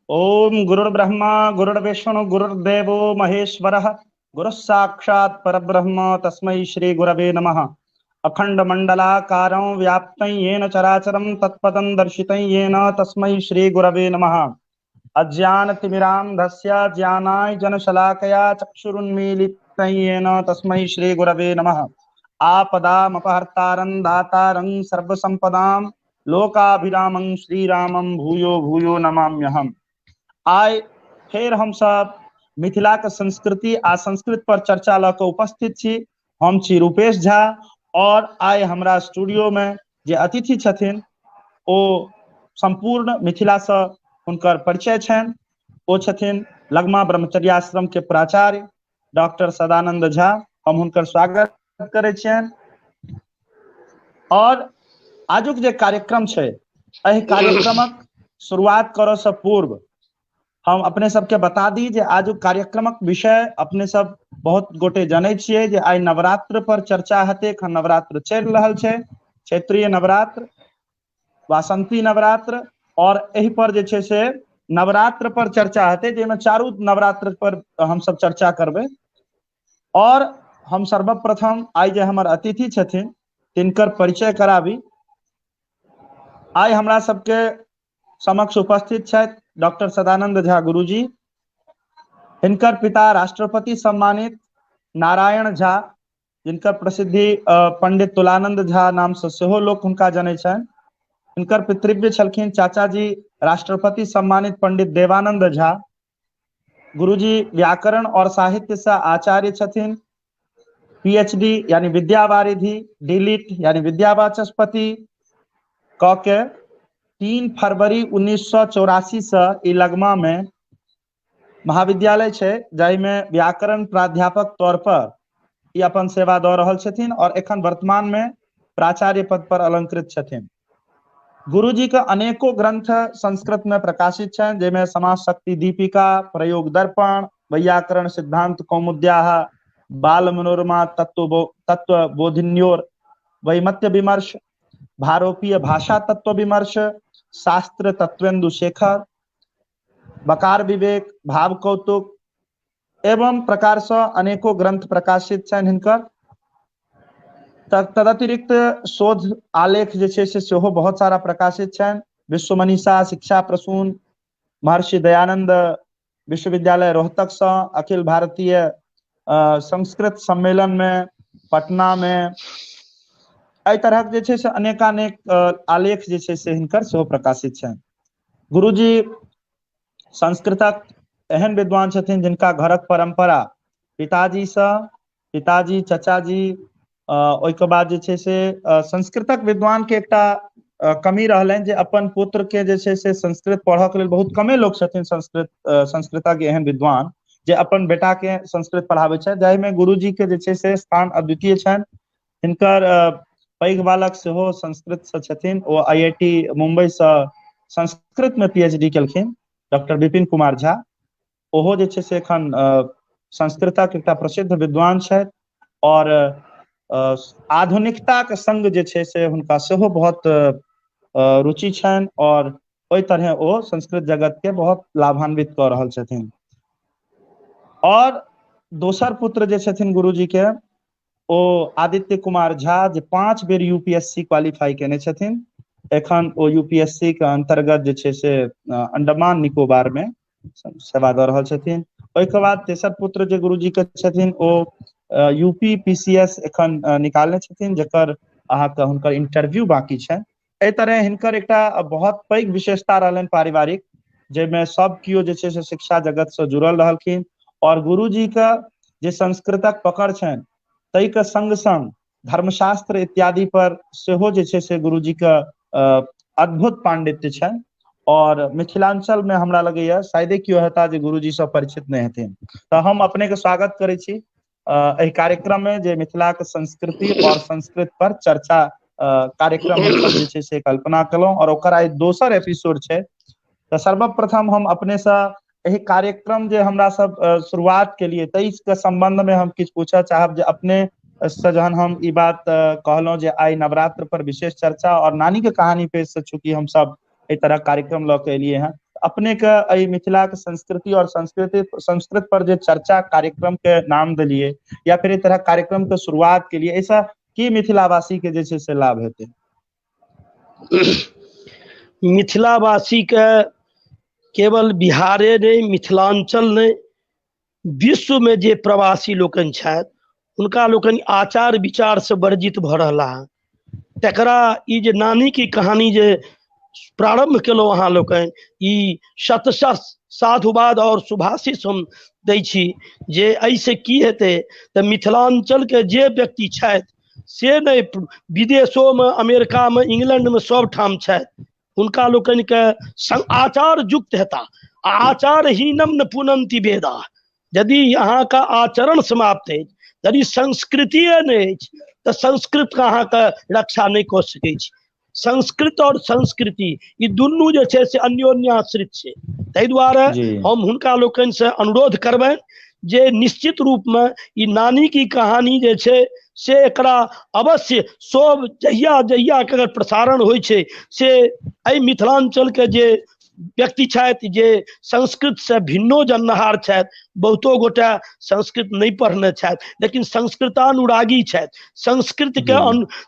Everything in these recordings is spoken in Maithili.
ओम गुरुर्ब्रह्मा गुरुर्विष्णु गुरुर्देवो महेश्वरः गुरुः साक्षात् परब्रह्म तस्मै श्री गुरवे नमः। अखंड मंडलाकारं व्याप्तं येन चराचरं तत्पदं दर्शितं येन तस्मै श्री गुरवे नमः। अज्ञानतिमिरान्धस्य ज्ञानाञ्जनशलाकया चक्षुरुन्मीलितं येन तस्मै श्री गुरवे नमः। आपदामपहर्तारं दातारं सर्वसंपदां लोकाभिरामं श्रीरामं भूयो भूयो नमाम्यहम्। आइ फेर हम सब मिथिलाक संस्कृति आ संस्कृत पर चर्चा लऽ कऽ उपस्थित छी। हम छी रूपेश झा और आइ हमरा स्टूडियो में जे अतिथि छथिन ओ संपूर्ण मिथिला से हुनकर परिचय छनि। ओ छथिन लगमा ब्रह्मचर्याश्रम के प्राचार्य डॉक्टर सदानंद झा। हम हुनकर स्वागत करै छियनि। और आजुक जे कार्यक्रम छै एहि कार्यक्रमक शुरुआत करऽ से पूर्व हम अपने सबके बता दी जे आजुक कार्यक्रमक विषय अपने सब बहुत गोटे जनै छियै जे आइ नवरात्र पर चर्चा हेतै। एखन नवरात्र चलि रहल छै, चैत्रीय नवरात्र, वासंती नवरात्र, और एहि पर जे छै से नवरात्र पर चर्चा हेतै, जाहिमे चारू नवरात्र पर हमसब चर्चा करबै। और हम सर्वप्रथम आइ जे हमर अतिथि छथिन तिनकर परिचय कराबी। आइ हमरा सबके समक्ष उपस्थित छथि डॉक्टर सदानंद झा गुरुजी। हिनकर पिता राष्ट्रपति सम्मानित नारायण झा, जिनकर प्रसिद्धि पंडित तुलानंद झा नाम से सेहो लोक हुनका जनै छनि। हिनकर पितृव्य छलखिन चाचाजी राष्ट्रपति सम्मानित पंडित देवानंद झा। गुरुजी व्याकरण और साहित्य से आचार्य छथिन। पीएचडी यानी विद्यावारिधि, डीलिट यानी विद्यावाचस्पति क के 3 फरवरी 1984 से ई लगमा में महाविद्यालय छै जाहिमे व्याकरण प्राध्यापक तौर पर ई अपन सेवा दऽ रहल छथिन और एखन वर्तमान में प्राचार्य पद पर अलंकृत छथिन। गुरुजी के अनेको ग्रंथ संस्कृत में प्रकाशित छनि, जाहिमे समाज शक्ति दीपिका, प्रयोग दर्पण, वैयाकरण सिद्धांत कौमुद्याह, बाल मनोरमा, तत्व बोधिन्योर, वैमत्य विमर्श, भारोपीय भाषा तत्व विमर्श, शास्त्र तत्वेन्दु शेखर, बकार विवेक, भाव कौतुक एवं प्रकार से अनेको ग्रंथ प्रकाशित छनि हिनकर। तदतिरिक्त शोध आलेख जे छै से सेहो बहुत सारा प्रकाशित छनि। विश्व मनीषा, शिक्षा प्रसून, महर्षि दयानंद विश्वविद्यालय रोहतक से, अखिल भारतीय संस्कृत सम्मेलन में पटना में, एहि तरहक जे छै से अनेकानेक आलेख जे छै से हिनकर सेहो प्रकाशित छनि। गुरुजी संस्कृतक एहन विद्वान छथिन जिनका घरक परंपरा पिताजी से, पिताजी, चचाजी, ओहिके बाद जे छै से संस्कृतक विद्वान के एकटा कमी रहलनि जे अपन पुत्र के जे छै से संस्कृत पढ़ऽ के लेल बहुत कमे लोक छथिन संस्कृतक एहन विद्वान जे अपन बेटा के संस्कृत पढ़ाबै छथि, जाहिमे गुरुजी के जे छै से स्थान अद्वितीय छनि। हिनकर पैघ बालक सेहो संस्कृत से छथिन, ओ आई I T Mumbai से संस्कृत में पी एच डी केलखिन, डॉक्टर विपिन कुमार झा। ओहो जे छै से एखन संस्कृतक एकटा प्रसिद्ध विद्वान छथि और आधुनिकताके संग जे छै से हुनका सेहो बहुत रुचि छनि और ओहि तरहे ओ संस्कृत जगत के बहुत लाभान्वित कऽ रहल छथिन। और दोसर पुत्र जे छथिन गुरुजी के, ओ आदित्य कुमार झा, जे 5 बेर यूपीएससी क्वालिफाई केने छथिन। एखन ओ यूपीएससी के अंतर्गत जे छै से अंडमान निकोबार में सेवा दऽ रहल छथिन। ओहिके बाद तेसर पुत्र जे गुरुजी के छथिन ओ यूपी पीसीएस एखन निकालने छथिन, जकर अहाँके हुनकर इंटरव्यू बाकी छनि। एहि तरह हिनकर एकटा बहुत पैघ विशेषता रहलनि पारिवारिक, जाहिमे सब केओ जे छै से शिक्षा जगत से जुड़ल रहलखिन और गुरुजी के जे संस्कृतक पकड़ छनि ताहिके संग संग धर्मशास्त्र इत्यादि पर सेहो जे छै से गुरुजी के अद्भुत पांडित्य छनि। और मिथिलांचल में हमरा लगैया शायदे केओ हेता जे गुरुजी से परिचित नहि हेथिन। तऽ हम अपने के स्वागत करै छी एहि कार्यक्रम में, जे मिथिलाक संस्कृति और संस्कृत पर चर्चा कार्यक्रम हमसब जे छै से कल्पना केलहुँ और ओकर आइ दोसर एपिसोड छै। तऽ सर्वप्रथम हम अपने से एहि कार्यक्रम जे हमरा सब शुरुआत केलिए ताहि के संबंध में हम किछु पूछऽ चाहब जे अपने से जहन हम ई बात कहलहुँ जे आइ नवरात्र पर विशेष चर्चा और नानी के कहानी पे से चूंकि हम सब एहि तरह कार्यक्रम लऽ के एलिए हैं, अपने के एहि मिथिला के संस्कृति और संस्कृति संस्कृत पर जे चर्चा कार्यक्रम के नाम देलियै या फिर एहि तरह कार्यक्रम के शुरुआत के लिए, ऐसा की मिथिलावासी के जे छै से लाभ हेतै? मिथिलावासी के केवल बिहारे नहि, मिथिलांचल नहि, विश्व में जे प्रवासी लोकनि छथि हुनका लोकनि आचार विचार से वर्जित भऽ रहला हँ। तकरा ई जे नानी की कहानी जे प्रारंभ केलहुँ अहाँ लोकनि, ई शतशः साधुवाद और शुभाशीष हम दै छी जे एहिसँ की हेतै तऽ मिथिलांचलके जे व्यक्ति छथि से नहि, विदेशोमे, अमेरिकामे, इंग्लैंडमे सब ठाम छथि, हुनका लोकनिके आचार युक्त हेता। आचारहीनम न पुनंति वेदा। यदि अहाँके आचरण समाप्त अछि, यदि संस्कृतिए नहि अछि, तऽ संस्कृतके अहाँके रक्षा नहि कऽ सकै छी। संस्कृत और संस्कृति ई दुनू जे छै से अन्योन्याश्रित छै। ताहि दुआरे हम हुनका लोकनिसँ अनुरोध करबनि जे निश्चित रूपमे ई नानी की कहानी जे छै से एकरा अवश्य सब जहिया जहिया के अगर प्रसारण होइ छै से एहि मिथिलांचलके जे व्यक्ति छथि जे संस्कृत से भिन्नो जननिहार छथि, बहुतो गोटे संस्कृत नहि पढ़ने छथि लेकिन संस्कृतानुरागी छथि, संस्कृत के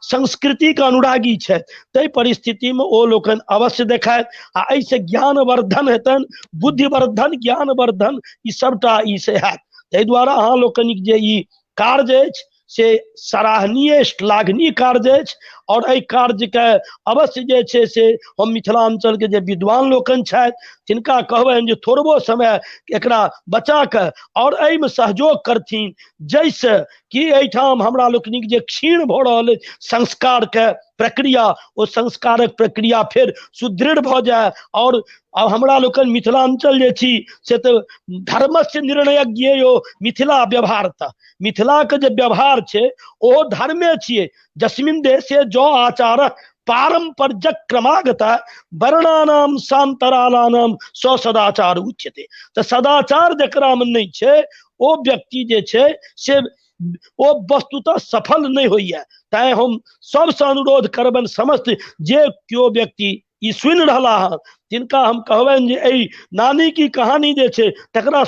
संस्कृति के अनुरागी छथि, ताहि परिस्थितिमे ओ लोकनि अवश्य देखथि आ एहिसँ ज्ञानवर्धन हेतनि, बुद्धिवर्धन, ज्ञानवर्धन ई सबटा ई से हैत। ताहि दुआरे अहाँ लोकनिक जे ई कार्य अछि से सराहनीय श्लाघनीय कार्य अछि और एहि कार्यके अवश्य जे छै से हम मिथिलांचलके जे विद्वान लोकनि छथि तिनका कहबनि जे थोड़बो समय एकरा बचा कऽ और एहिमे सहयोग करथिन, जाहिसँ कि एहिठाम हमरा लोकनिक जे क्षीण भऽ रहल अछि संस्कारके प्रक्रिया, ओ संस्कारक प्रक्रिया फेर सुदृढ़ भऽ जाय। और आब हमरा लोकनि मिथिलांचल जे छी से तऽ धर्मस्य निर्णय ज्ञेयो मिथिला व्यवहारतः, मिथिलाके जे व्यवहार छै ओहो धर्मे छियै। जस्मिन देशे जौ आचार पारंपर्यक क्रमागत वर्णानाम सांतरालानाम स सदाचार उच्यते। तऽ सदाचार जकरामे नहि छै ओ व्यक्ति जे छै से ओ वस्तुतः सफल नहि होइए। तैं हम सबसँ अनुरोध करबनि समस्त जे केओ व्यक्ति ई सुनि रहला हँ तिनका हम कहबनि जे एहि नानी की कहानी जे छै तकरा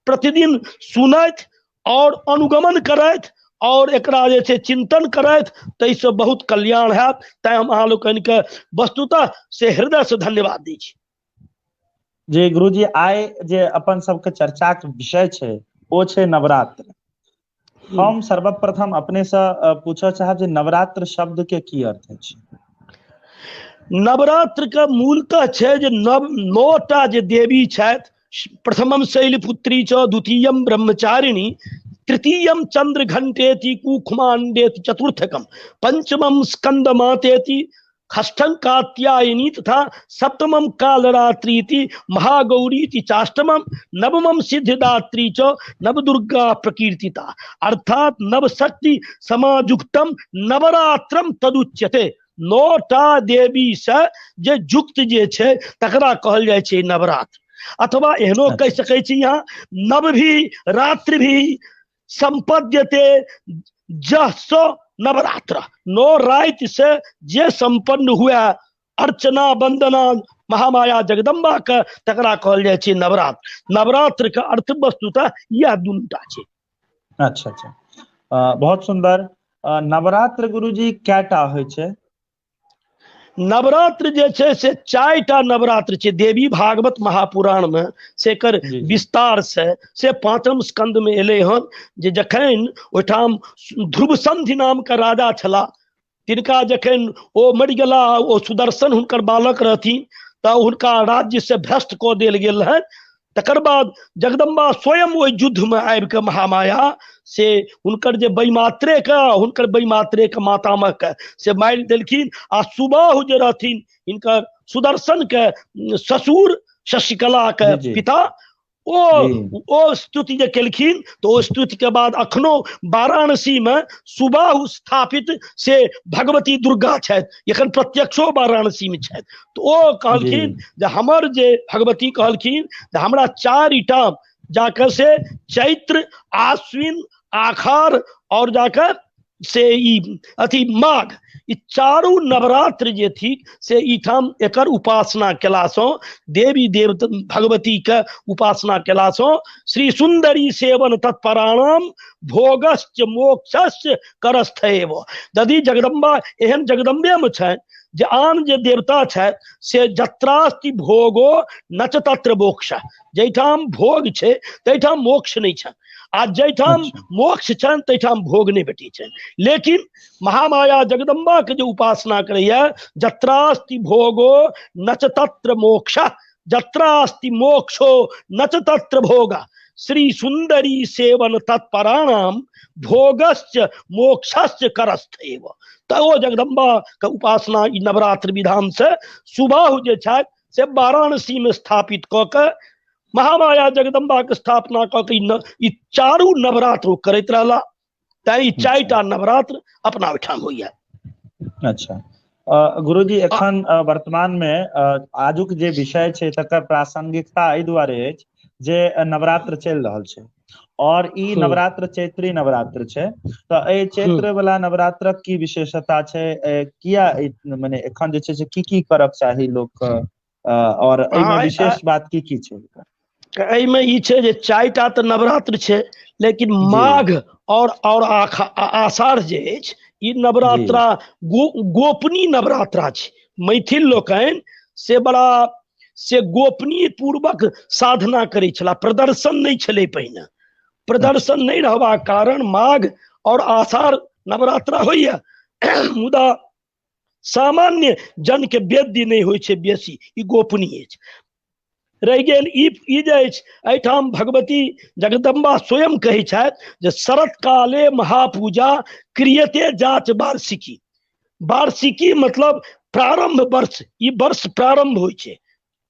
प्रतिदिन सुनथि और अनुगमन करथि और एकरा जे छै चिंतन करथि, ताहिसँ बहुत कल्याण हैत। तैं हम अहाँ लोकनिके वस्तुतः से हृदयसँ धन्यवाद दै छी। जी गुरुजी, आइ जे अपन सबके चर्चाके विषय छै ओ छै नवरात्र। हम सर्वप्रथम अपने से पूछऽ चाहब जे नवरात्र शब्द के की अर्थ अछि? नवरात्र के मूलतः छै जे नौटा जे देवी छथि, प्रथमम शैलपुत्री च द्वितीयम ब्रह्मचारिणी तृतीयम चंद्र घंटेति कुखुमांडेति चतुर्थकम पंचमम स्कंद मातेति षष्ठं कात्यायनी तथा सप्तमम कालरात्रीति महागौरीति चाष्टमम नवमम सिद्धिदात्री च नवदुर्गा प्रकीर्तिता, अर्थात नवशक्ति समायुक्तम नवरात्रम तदुच्यते। नौटा देवी से जे युक्त जे छै तकरा कहल जाइ छै नवरात्र। अथवा एहनो कहि सकै छी यहाँ, नव भी रात्रि भी संपद्यते जह स नवरात्र। नौ राति से जे संपन्न हुए अर्चना वंदना महामाया जगदम्बा के तकरा कहल जाइ छै नवरात्र। नवरात्र के अर्थ वस्तुतः इएह दुनूटा छै। अच्छा अच्छा, बहुत सुंदर। नवरात्र गुरुजी कएटा होइ छै? नवरात्र जे छै से 4टा नवरात्र छै। देवी भागवत महापुराण में से एकर विस्तार से 5म स्कंद में एलै हन जे जखन ओहिठाम ध्रुव संधि नाम के राजा छलाह, तिनका जखन ओ मरि गेला, ओ सुदर्शन हुनकर बालक रहथिन, तऽ हुनका राज्य से भ्रष्ट कऽ देल गेल रहनि। तकर बाद जगदम्बा स्वयं ओहि युद्ध में आबि कऽ महामाया से हुनकर जे बैमात्रे के, हुनकर बैमात्रे के मातामह के से मारि देलखिन। आ सुबाहु जे रहथिन हिनकर सुदर्शन के ससुर शशिकला के पिता, ओ स्तुति जे केलखिन तऽ ओ स्तुति के बाद अखनो वाराणसी में सुबाहु स्थापित से भगवती दुर्गा छथि, एखन प्रत्यक्षो वाराणसी में छथि। तऽ ओ कहलखिन जे हमर जे भगवती कहलखिन जे हमरा 4टा जाकर से चैत्र, आश्विन, आषाढ़ और जाकर से ई अथी माघ, ई चारू नवरात्र जे थिक से ईठाम एकर उपासना केलासँ, देवी देवता भगवती के उपासना केलासँ श्री सुंदरी सेवन तत्पराणाम भोगश्च मोक्षश्च करस्थैव। यदि जगदम्बा एहन जगदम्बे में छनि जे आन जे देवता छथि से जत्रास्ति भोगो नच तत्र मोक्ष, जाहिठाम भोग छै ताहिठाम मोक्ष नहि छनि, आ जाहिठाम मोक्ष छनि ताहिठाम भोग नहि भेटै छनि। लेकिन महामाया जगदम्बा के जे उपासना करैया, जत्रास्ति भोगो नच तत्र मोक्ष, जत्रास्ति मोक्षो नच तत्र भोग, श्री सुंदरी सेवन तत्पराणाम भोगश्च मोक्षश्च करस्थैव। तऽ ओ जगदम्बा के उपासना ई नवरात्र विधान से सुबाहु जे छथि से वाराणसी में स्थापित कऽ के महामाया जगदम्बा के स्थापना कऽ के ई चारू नवरात्र ओ करैत रहला। तैं ई चारिटा नवरात्र अपना ओहिठाम होइया। अच्छा गुरुजी, एखन वर्तमान में आजुक जे विषय छै तकर प्रासंगिकता एहि दुआरे अछि जे नवरात्र चलि रहल छै और ई नवरात्र चैत्री नवरात्र छै, तऽ एहि चैत्र वाला नवरात्रक की विशेषता छै, किया मने एखन जे छै से की की करक चाही लोक के, और एहिमे विशेष बात की की छै? एहिमे ई छै जे चारिटा तऽ नवरात्र छै, लेकिन माघ और आषाढ़ जे अछि ई नवरात्रा गोपनीय नवरात्रा छै। मैथिल लोकनि से बड़ा से गोपनीय पूर्वक साधना करै छलाह, प्रदर्शन नहि छलै पहिने। प्रदर्शन नहि रहबाक कारण माघ और आषाढ़ नवरात्रा होइया, मुदा सामान्य जन के वेद्य नहि होइ छै बेसी, ई गोपनीय अछि। रहि गेल ई जे अछि एहिठाम भगवती जगदम्बा स्वयं कहै छथि जे शरत काले महापूजा क्रियते जाच वार्षिकी। वार्षिकी मतलब प्रारंभ वर्ष, ई वर्ष प्रारंभ होइ छै।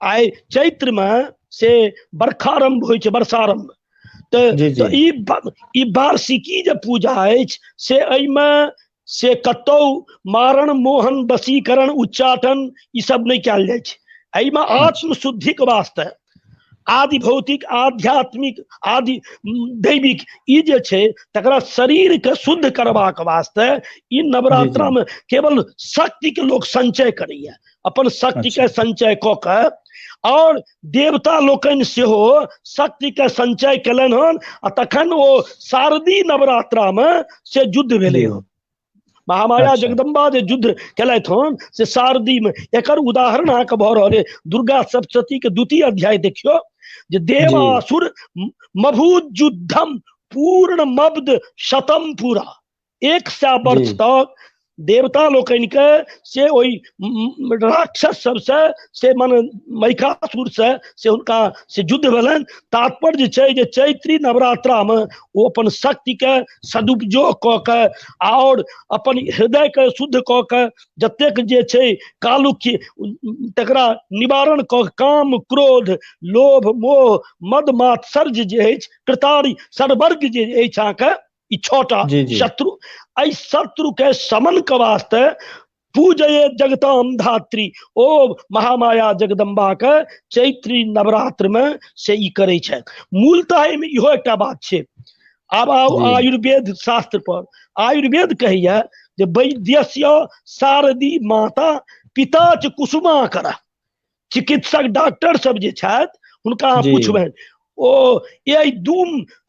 आइ चैत्र में से बरखारंभ होइ छै, वर्षारंभ। तऽ ई वार्षिकी जे पूजा अछि से एहिमे से कतौ मारण मोहन वशीकरण उच्चाटन ई सब नहि कयल जाइ छै। एहिमे आत्मशुद्धिक वास्ते आदि भौतिक आध्यात्मिक आदि दैविक ई जे छै तकरा शरीर के शुद्ध करबाक वास्ते ई नवरात्रा में केवल शक्ति के लोक संचय करैया, अपन शक्ति के संचय कऽ के, और देवता लोकनि सेहो शक्ति के संचय केलनि हन, आ तखन ओ शारदीय नवरात्रा में से युद्ध भेलै हन। महामाया जगदम्बा जे युद्ध केलथि हन से शारदी में। एकर उदाहरण अहाँके भऽ रहल अइ दुर्गा सप्तशती के द्वितीय अध्याय देखियौ जे देवासुर मभूत युद्धम पूर्ण मब्द शतम पूरा 100 वर्ष तक देवता लोकनि के से ओहि राक्षस सबसे से मन महिषासुर से हुनका से युद्ध भेलनि। तात्पर्य छै जे चैत्री नवरात्रा में ओ अपन शक्ति के सदुपयोग कऽ के और अपन हृदय के शुद्ध कऽ के जतेक जे छै कालुक्य तकरा निवारण कऽ काम क्रोध लोभ मोह मद मात्सर्य जे अछि कृतारी सर्वर्ग जे अछि अहाँके ई छटा शत्रु, एहि शत्रु के शमन के वास्ते पूजये जगताम धात्री ओ महामाया जगदम्बा के चैत्री नवरात्र में से ई करै छथि। मूलतः एहिमे इहो एकटा बात छै। आब आउ आयुर्वेद शास्त्र पर। आयुर्वेद कहैया जे वैद्यस्य शारदी माता पिता च कुसुमाकर। चिकित्सक डॉक्टर सब जे छथि हुनका अहाँ पुछबनि ओ एहि दू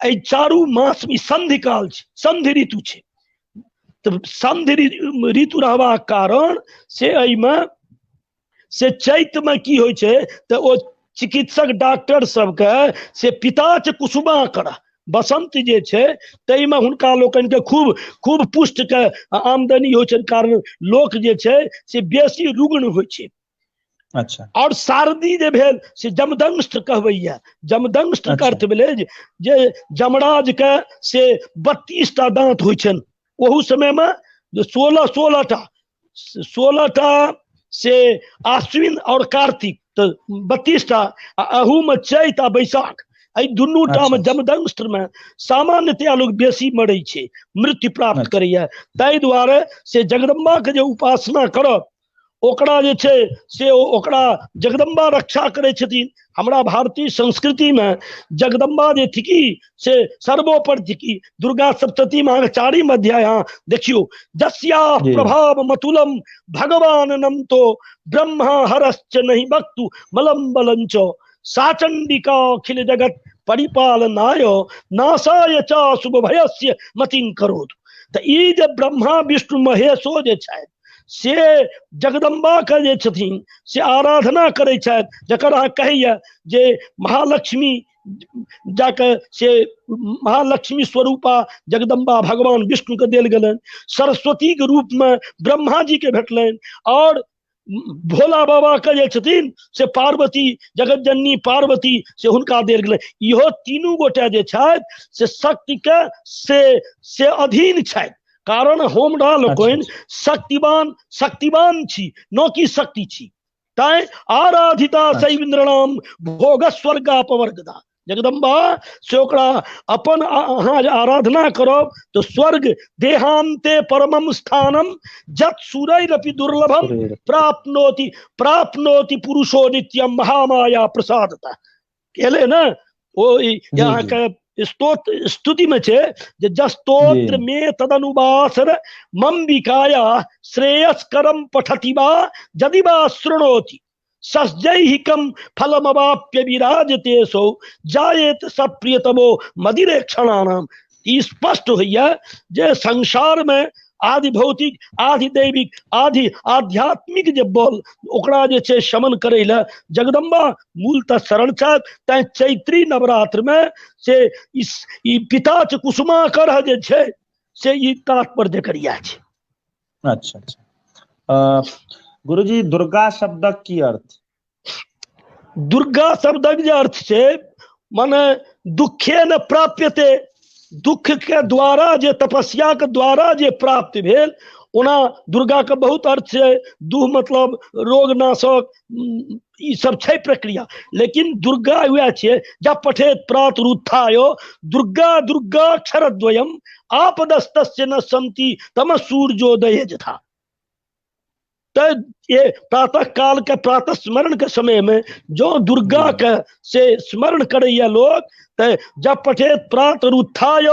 एहि चारू मास में संधि काल छै, संधि ऋतु छै, तऽ संधि ऋतु रहबाक कारण से एहिमे से चैत में की होइ छै तऽ ओ चिकित्सक डॉक्टर सबके से पिता च कुसुमाकर बसंत जे छै ताहिमे हुनका लोकनिके खूब खूब पुष्टके आमदनी होइ छनि, कारण लोक जे छै से बेसी रुग्ण होइ छै। अच्छा। और शारदी जे भेल से जमदंष्ट्र कहबैया। जमदंष्ट्र के अर्थ भेलै जे जमराज के से 32टा दांत होइ छनि। ओहू समय में जे 16टा से आश्विन और कार्तिक तऽ 32टा, आ अहू में चैत आ बैसाख एहि दुनू टा में जमदंष्ट्र में सामान्यतया लोग बेसी मरै छै, मृत्यु प्राप्त करैया। ताहि दुआरे से जगदम्बा के जे उपासना करत ओकरा जे छै से ओकरा जगदम्बा रक्षा करै छथिन। हमरा भारतीय संस्कृतिमे जगदम्बा जे थिकी से सर्वोपरि थिकी। दुर्गा सप्तशती में अहाँके चारिम अध्याय अहाँ देखियौ, जस्या प्रभाव मतुलम भगवान नमतो ब्रह्मा हरश्च नहीं वक्तु मलम बलंच साचंडिका अखिल जगत परिपालनाय नाशाय च शुभ भयस्य मतिं करोतु। तऽ ई जे ब्रह्मा विष्णु महेशो जे छथि से जगदम्बा के जे छथिन से आराधना करै छथि, जकर अहाँ कहैया जे महालक्ष्मी जाके से महालक्ष्मी स्वरूपा जगदम्बा भगवान विष्णु के देल गेलनि, सरस्वती के रूप में ब्रह्मा जी के भेटलनि, और भोला बाबा के जे छथिन से पार्वती जगतजननी पार्वती से हुनका देल गेलनि। इहो तीनू गोटे जे छथि से शक्ति के से अधीन छथि, कारण हमरा लोकनि शक्तिवान शक्तिवान छी न कि शक्ति छी। तैं आराधिता शैवेन्द्रणाम भोग स्वर्गापवर्गदा, जगदम्बा से ओकरा अपन अहाँ जे आराधना करब तो स्वर्ग देहांते परमम स्थानम जत सुरैरपि दुर्लभम प्राप्नोति प्राप्नोति पुरुषो नित्यम महामाया प्रसादता। एलै ने ओ अहाँके स्तोत्र स्तुति में छै जे जस्तोत्र में तदनुवासर मम्बिकाया श्रेयस्करम पठति वा यदि वा शृणोति सज्जैहिकम फलमवाप्य विराजते सो जायेत सप्रियतमो मदिरे क्षणानाम। ई स्पष्ट होइया जे संसार में आदि भौतिक आदि दैविक आदि आध्यात्मिक जे बल ओकरा जे छै शमन करै लए जगदम्बा मूलतः शरण छथि। तैं चैत्री नवरात्र में से इस ई पिता च कुसुमाकर जे छै से ई तात्पर्य एकर इएह छै। अच्छा अच्छा। गुरुजी दुर्गा शब्दक की अर्थ? दुर्गा शब्दक जे अर्थ छै माने दुखे न प्राप्यते, दुख के द्वारा जे तपस्या के द्वारा जे प्राप्त भेल। ओना दुर्गा के बहुत अर्थ छै, दुह मतलब रोग नाशक, ई सब छै प्रक्रिया, लेकिन दुर्गा वएह छियै जब पठेत प्रातरुत्थाय दुर्गा दुर्गा अक्षरद्वयम आपदस्तस्य न सन्ति तम सूर्योदये यथा। तऽ ये प्रातः काल के प्रातः स्मरण के समय में जो दुर्गा के से स्मरण करैया लोग, तऽ जब पठेत प्रातरुत्थाय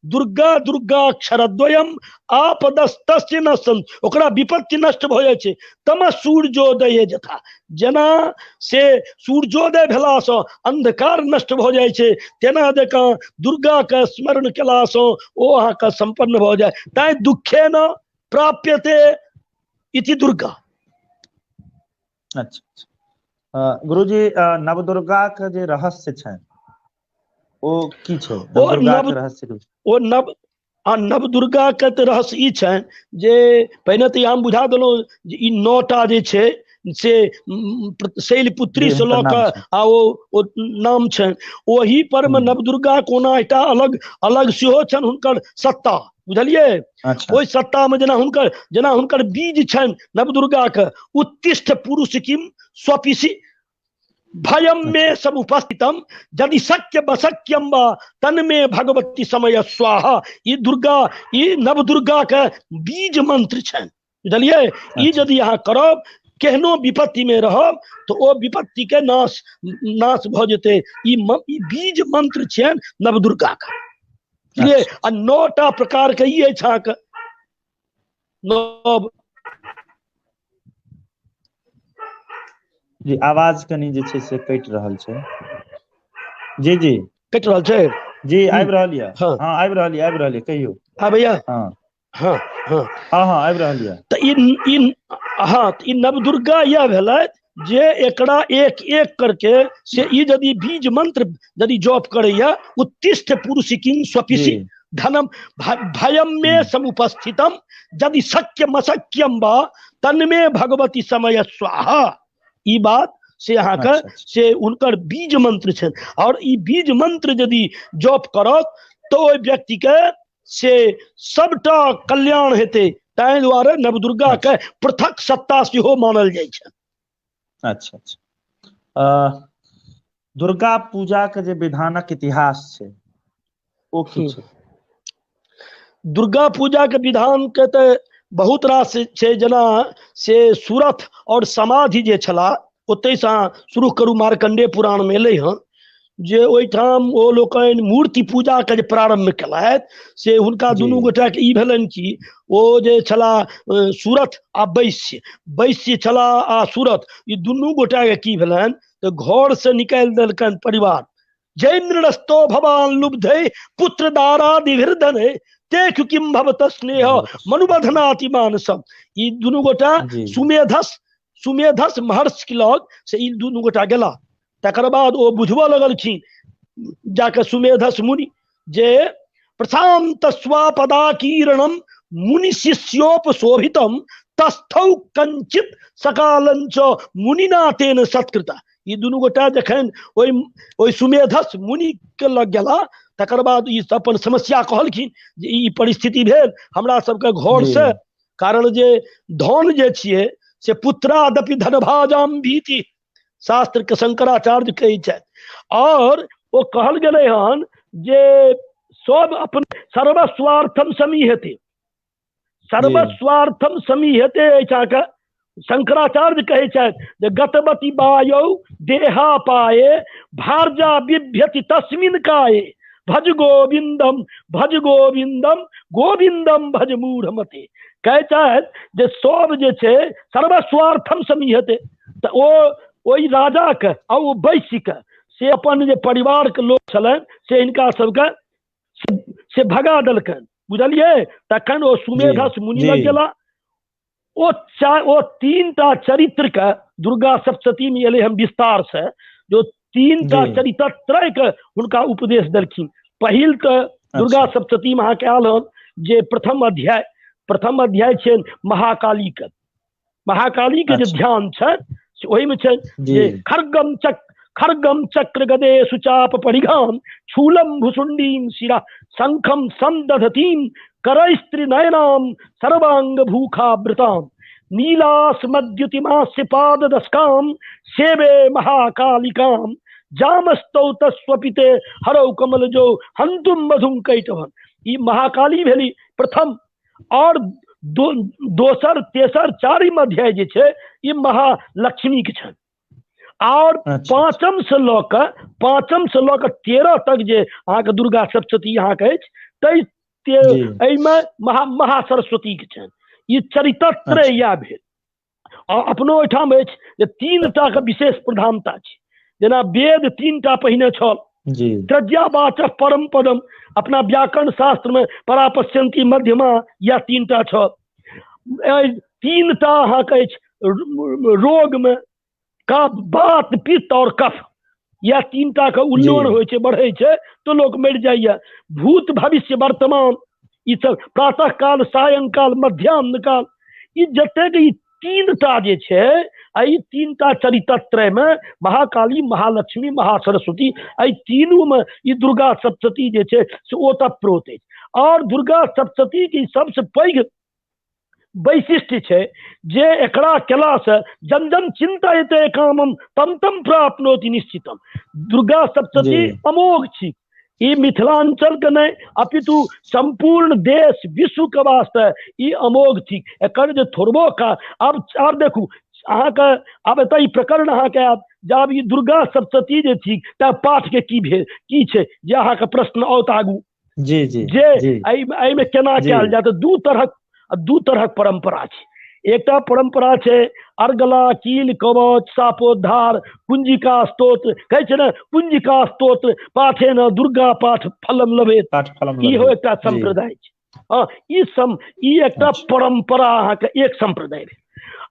दुर्गा दुर्गा अक्षरद्वयम आपदस्तस्य न सन्ति, ओकरा विपत्ति नष्ट भऽ जाइ छै। तम सूर्योदये यथा, जेना से सूर्योदय भेलासँ अंधकार नष्ट भऽ जाइ छै तेना जकाँ दुर्गा के स्मरण केलासँ ओ अहाँके सम्पन्न भऽ जाय। तैं दुखे न प्राप्यते इति दुर्गा। अच्छा अच्छा। गुरुजी नवदुर्गा के जे रहस्य छै ओ की छै? ओ नवदुर्गा नव के रहस्य? ओ नव आ नवदुर्गा के तऽ रहस्य ई छै जे पहिने तऽ हम बुझा देलहुँ जे ई 9टा जे छै से शैलपुत्री जी से हुनकर लऽ नाम कऽ छै। आ ओ नाम छनि, ओहि पर मे नवदुर्गा कोना एकटा अलग अलग सेहो छनि हुनकर सत्ता, बुझलियै? अच्छा। ओहि सत्ता मे जेना हुनकर बीज छनि नवदुर्गा के, उत्तिष्ठ पुरुष किम स्वपिसि भयम मे समुपस्थितम यदि शक्य वशक्यम वा तन्मे भगवती समय स्वाहा। ई दुर्गा, ई नवदुर्गा के बीज मंत्र छनि, बुझलियै? ई अच्छा। यदि अहाँ करब, केहनो विपत्ति में रहब तो ओ विपत्ति के नाश नाश भऽ जेतै। ई बीज मंत्र छियनि नवदुर्गा के। बुझलियै? अच्छा। आ 9टा प्रकार के ई अछि अहाँके नव। जी आवाज कनि जे छै से कटि रहल छै। जी जी कटि रहल छै? जी आबि रहल यऽ। हँ। हँ आबि रहल यऽ, आबि रहल यऽ, कहियौ। आबैया? हँ। हँ हँ। हँ हँ आबि रहल यऽ। तऽ ई हँ तऽ ई नवदुर्गा इएह भेलथि जे एकरा एक एक करके से ई यदि बीज मंत्र यदि जप करैया, उत्तिष्ठ पुरुष किं स्वपिसि जी। धनम भयम मे समुपस्थितम यदि शक्यम अशक्यम वा तन्मे भगवती समय स्वाहा। ई बात से अहाँके अच्छा अच्छा। से हुनकर बीज मंत्र छनि। और ई बीज मंत्र यदि जप करत तऽ ओहि व्यक्ति के से सबटा कल्याण हेतै। ताहि दुआरे नवदुर्गा के अच्छा। पृथक सत्ता सेहो मानल जाइ छै। अच्छा अच्छा। दुर्गा पूजा के जे विधानक इतिहास छै ओ की छै? दुर्गा पूजा के विधान के तऽ बहुत रास छै, जेना से सुरथ आओर समाधि जे छलाह ओतहिसँ अहाँ शुरू करू, मार्कण्डेय पुराणमे एलै हँ जे ओहिठाम ओ लोकनि मूर्ति पूजाके जे प्रारम्भ केलथि से हुनका दुनू गोटाके ई भेलनि कि ओ जे छलाह सुरथ आ वैश्य, वैश्य छलाह आ सुरथ, ई दुनू गोटाके की भेलनि तऽ घरसँ निकालि देलकनि परिवार। जैन्द्रस्तो भवान लुब्धै पुत्र दारादिभिर्धनै ते किम भवत स्नेह मनुबधनाति मानसम। ई दुनू गोटा सुमेधस, सुमेधस महर्षि के लग से ई दुनू गोटा गेला। तकर बाद ओ बुझबऽ लगलखिन जाके सुमेधस मुनि जे प्रशांत स्वापदा किरणम मुनि शिष्योपशोभितम तस्थौ कंचित सकालंच मुनिना तेन सत्कृता। ई दुनू गोटा जखन ओहि ओहि सुमेधस मुनि के लग गेला तकर बाद ई अपन समस्या कहलखिन जे ई परिस्थिति भेल हमरा सबके घर से, कारण जे धन जे छियै से पुत्रादपि धनभाजाम भीति, शास्त्र के शंकराचार्य कहै छथि। और ओ कहल गेलै हन जे सब अपन सर्वस्वार्थम समीहते, सर्वस्वार्थम समीहते एहिठाम शंकराचार्य कहै छथि जे गतवती वायौ देहा पाए भारजा बिभ्यति तस्मिन काये भज गोविंदम भज गोविंदम गोविंदम भज मूढ़मते। कहै छथि जे सब जे छै सर्वस्वार्थम समीहते, तऽ ओ ओहि राजाके आ ओ वैश्यके से अपन जे परिवारके लोक छलनि से हिनका सबके से भगा देलकनि, बुझलियै। तखन ओ सुमेधस मुनि लग गेला, ओ तीन टा चरित्र के दुर्गा सप्तशती में एलै हम विस्तार से, जो तीन टा चरित्र त्रय के हुनका उपदेश देलखिन। पहिल तऽ दुर्गा सप्तशती में अहाँके आयल हन जे प्रथम अध्याय, प्रथम अध्याय छै महाकाली के, महाकाली के जे ध्यान छै से ओहिमे छै जे खर्गम चक्र, खर्गम चक्र गदे सुचाप परिघाम छूलम भुसुंडीम शिरा शंखम संदधतीम करैस्त्री नयनाम सर्वांग भूखावृताम नीलास्मद्युतिमास्य पाद दशकाम सेवे महाकालिकाम जामस्तौ तस्वपिते हरौ कमल जो हंतुम मधुम कैटभन। ई महाकाली भेली प्रथम। और दोसर तेसर चारिम अध्याय जे छै ई महालक्ष्मी के छनि। और पांचम से लऽ कऽ, पांचम से लऽ कऽ 13 तक जे अहाँके दुर्गा सप्तशती अहाँके अछि तै एहिमे महासरस्वती के छनि। ई चरित्रत्रय इएह भेल। आ अपनो ओहिठाम अछि जे तीन टा के विशेष प्रधानता छै, जेना वेद तीन टा पहिने छल, प्रज्ञावाचक परम पदम, अपना व्याकरण शास्त्र में परापश्यंती मध्यमा, यह तीन टा छल। तीन टा अहाँके अछि रोग में कफ, बात, पित्त और कफ, यह तीन टा के उल्लोन होइ छै, बढ़ै छै तो लोक मरि जाइए। भूत भविष्य वर्तमान ई सब प्रातः काल सायंकाल मध्याह्न काल, ई जतेक ई तीन टा जे छै, एहि तीन टा चरित्रत्रय में महाकाली महालक्ष्मी महासरस्वती, एहि तीनू में ई दुर्गा सप्तशती जे छै से ओतप्रोत अछि। और दुर्गा सप्तशती के सबसे पैघ वैशिष्ट्य छै जे एकरा केला से जन जन चिंतयते कामम तम तम प्राप्नोति निश्चितम। दुर्गा सप्तशती अमोघ छी, ई मिथिलांचल के नहीं अपितु संपूर्ण देश विश्व के वास्ते ई अमोघ थिक। एकर जे थोड़बो का आब देखू अहाँके आब एतऽ ई प्रकरण अहाँके आयत जे आब ई दुर्गा सप्तशती जे थिक तऽ पाठ के की भेल की छै जे अहाँके प्रश्न आओत आगू जी जी जे एहिमे केना कयल जाय। तऽ दू तरहक परंपरा छै। एकटा परंपरा छै अर्गला कील कवच सापोद्धार कुंजिका स्तोत्र, कहै छै ने कुंजिका स्तोत्र पाठे न दुर्गा पाठ फलम लभेत, इहो एकटा संप्रदाय छै। हँ, ई एकटा परंपरा अहाँके एक संप्रदाय भेल।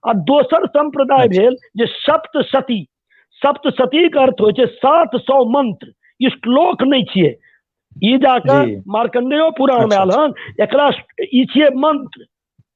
आ दोसर संप्रदाय भेल जे सप्तशती। सप्तशती के अर्थ होइ छै 700 मंत्र, श्लोक नहि छियै। ई जाके मार्कंडेयो पुराण में आयल हन, एकरा ई छियै मंत्र,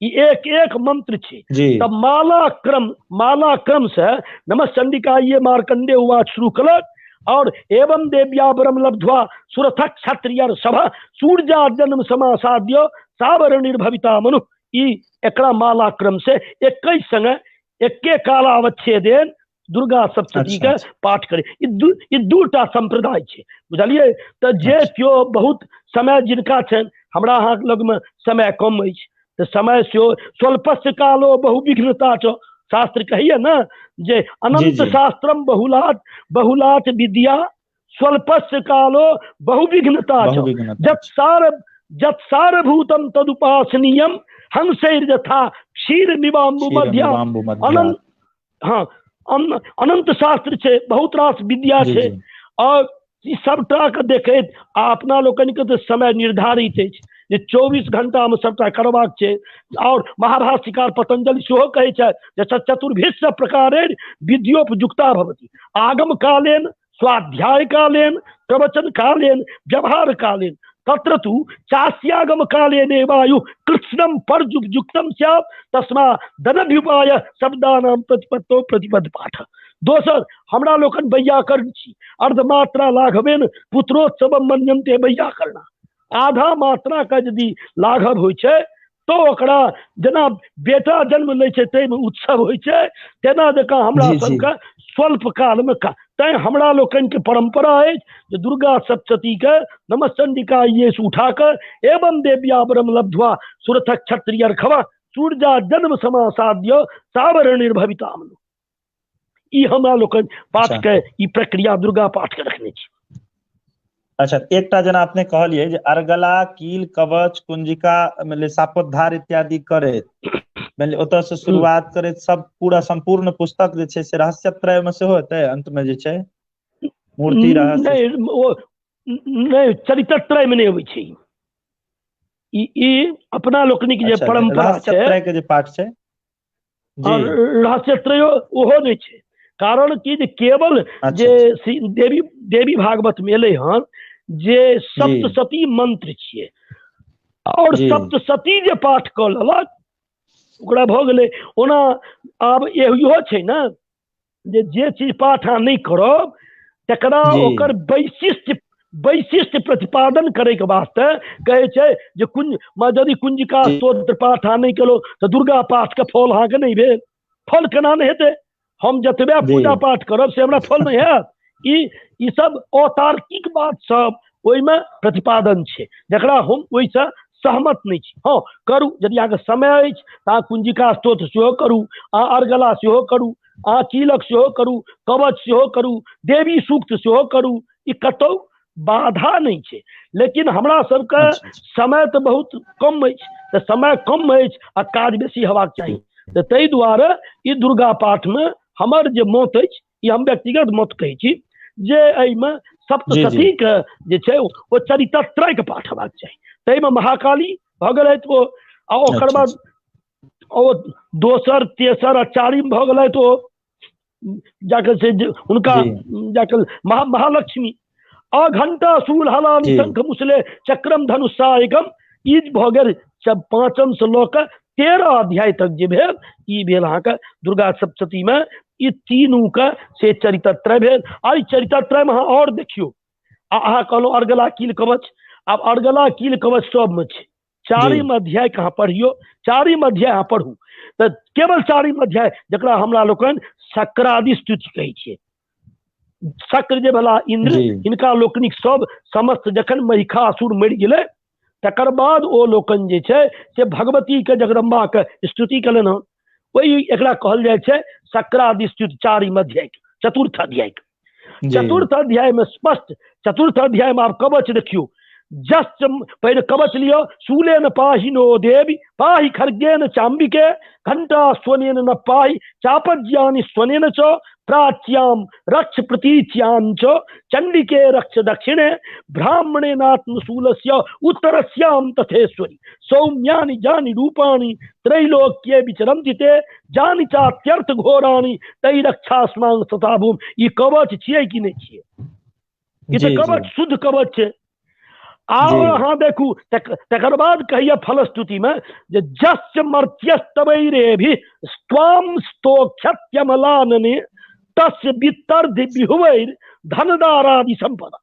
ई एक एक मंत्र छै। तब माला क्रम से नमः चंडिका ये मार्कंडे उवाच शुरू कलक और एवं देव्या ब्रह्म लब्ध्वा सुरथ क्षत्रियर सभा सूर्या जन्म समासाद्य सावर निर्भविता मनु। ई एकरा माला क्रम से एक संगे एके कालावच्छेदेन दुर्गा सप्तशती के पाठ करे। ई दूटा संप्रदाय छै, बुझलियै। तऽ जे केओ बहुत समय जिनका छनि, हमरा अहाँके लगमे समय कम अछि, तऽ समय सेहो स्वल्पस्य कालो बहुविघ्नता च, शास्त्र कहैया ने जे अनंत शास्त्रम बहुलात बहुलात विद्या स्वल्पस्य कालो बहुविघ्नता च, जत सार जत सारभूतम तदुपासनीयम हंसैर यथा क्षीर मिवाम्बु मध्या। अनंत, हाँ, अनंत शास्त्र छै, बहुत रास विद्या छै, और ई सबटा के देखैत आ अपना लोकनि के तऽ समय निर्धारित अछि जे 24 घंटा में सबटा करबाक छै। और महाभाष्यकार पतंजलि सेहो कहै छथि जे चतुर्भिश्च प्रकारेण विद्योपयुक्ता भवति, आगम कालेन, स्वाध्याय कालेन, प्रवचन कालेन, व्यवहार कालेन, तत्र तु चास्यागम कालेन वायु कृत्स्नम परयुक्तम स्यात् तस्मा दनभ्युपाय शब्दानां प्रतिपत्तो प्रतिपद पाठ। दोसर, हमरा लोकनि वैयाकरण छी, अर्धमात्रा लाघवेन पुत्रोत्सव मन्यन्ते वैयाकरणा, आधा मात्रा के यदि लाघव होइ छै तो ओकरा जेना बेटा जन्म लै छै ताहिमे उत्सव होइ छै, तेना जकाँ हमरा सबके स्वल्प कालमे का, तैं हमरा लोकनिके परम्परा अछि जे दुर्गा सप्तशतीके नमश्चंडिका ये उठा कऽ एवं देव्यावरम लब्ध्वा सुरथ क्षत्रिय अर्खवा सूर्या जन्म समासाद्य सावरण निर्भवितामनु। ई हमरा लोकनि पाठ के ई प्रक्रिया दुर्गा पाठ के रखने छी। अच्छा, एकटा जेना अपने कहलियै जे अर्गला, कील, कवच, कुंजिका, मतलब सापोद्धार इत्यादि करैत, मानि ओतऽ से शुरुआत करैत सब पूरा संपूर्ण पुस्तक जे छै से रहस्यत्रय में सेहो हेतै अंत में जे छै मूर्ति रहस्य। नहि, ओ नहि, चरित्रत्रय में नहि अबै छै ई। ई अपना लोकनिक जे परंपरा छै, रहस्यत्रय के जे पाठ छै, रहस्यत्रयो ओहो नहि छै, कारण कि जे केवल जे देवी देवी भागवत में एलै हन जे सप्तशती मंत्र छियै, और सप्तशती जे पाठ कऽ लेलक ओकरा भऽ गेलै। ओना आब इहो छै ने जे जे चीज पाठ अहाँ नहि करब तकरा ओकर वैशिष्ट्य वैशिष्ट्य प्रतिपादन करैके वास्ते कहै छै जे कुंज यदि कुंजिका स्तोत्र पाठ अहाँ नहि केलहुँ तऽ दुर्गा पाठके फल अहाँके नहि भेल। फल केना नहि हेतै? हम जतबे पूजा पाठ करब से हमरा फल नहि हैत। ई सब अतार्किक बात सब ओहिमे प्रतिपादन छै, जकरा हम ओहिसँ सहमत नहि छी। हँ, करू, यदि अहाँके समय अछि तऽ अहाँ कुंजिका स्तोत्र सेहो करू, अहाँ अर्गला सेहो करू, अहाँ कीलक सेहो करू, कवच सेहो करू, देवी सूक्त सेहो करू, ई कतौ बाधा नहि छै। लेकिन हमरा सबके समय तऽ बहुत कम अछि, तऽ समय कम अछि आ काज बेसी हेबाक चाही, तऽ ताहि दुआरे ई दुर्गा पाठमे हमर जे मत अछि, ई हम व्यक्तिगत मत कहै छी जे एहिमे सप्तशतीके जे छै ओ चरित्रत्रयके पाठ हेबाक चाही। ताहिमे महाकाली भऽ गेलथि ओ, आ ओकर बाद ओ दोसर तेसर आ चारिम भऽ गेलथि ओ जाके से हुनका जाके महालक्ष्मी, आ घंटा शूल हलान शंख मुसले चक्रम धनुषायकम, ई भऽ गेल पाँचम से लऽ कऽ 13 अध्याय तक जे भेल, ई भेल अहाँके दुर्गा सप्तशतीमे ई तीनू के से चरित्रत्रय भेल। आ ई चरित्रत्रयमे अहाँ आओर देखियौ, आ अहाँ कहलहुँ अर्गला कील कवच, आब अर्गला कील कवच सबमे छै। चारिम अध्याय के अहाँ पढ़ियौ, चारिम अध्याय अहाँ पढ़ू तऽ केवल चारिम अध्याय, जकरा हमरा लोकनि शक्रादि स्तुति कहै छियै। शक्र जे भेला इंद्र, हिनका लोकनिक सब समस्त जखन महिषासुर मरि गेलै तकर बाद ओ लोकनि जे छै से भगवती के जगदम्बा के स्तुति केलनि हन। ओहि एकरा कहल जाइ छै शक्रादि स्तुति, चारिम अध्याय के, चतुर्थ अध्याय के। चतुर्थ अध्याय में स्पष्ट, चतुर्थ अध्याय में आप कवच देखियौ, जस्ट पहिले कवच लिअ, शूलेन पाहिनो देवी पाहि खड्गेन चाम्बिके घंटा स्वनेन न पाहि चापज्यानि स्वनेन च प्राच्याम रक्ष प्रतीच्यां च चंडिके रक्ष दक्षिणे ब्राह्मणेनात्मशूलस्य उत्तरस्याम तथेश्वरी सौम्यानि जानि रूपाणि त्रैलोक्ये विचरन्ति ते जानि चात्यर्थ घोराणि तै रक्षास्मां तथा भूम। ई कवच छियै कि नहि छियै? ई तऽ कवच शुद्ध कवच छै। आओर अहाँ देखू, तकर बाद कहैया फलस्तुति में जे जस्य मर्त्यस्तवैरेभि स्वाम स्तोक्षत्यमलानने तस्य वित्तर्धि विहुवैर धनदारादि संपदा।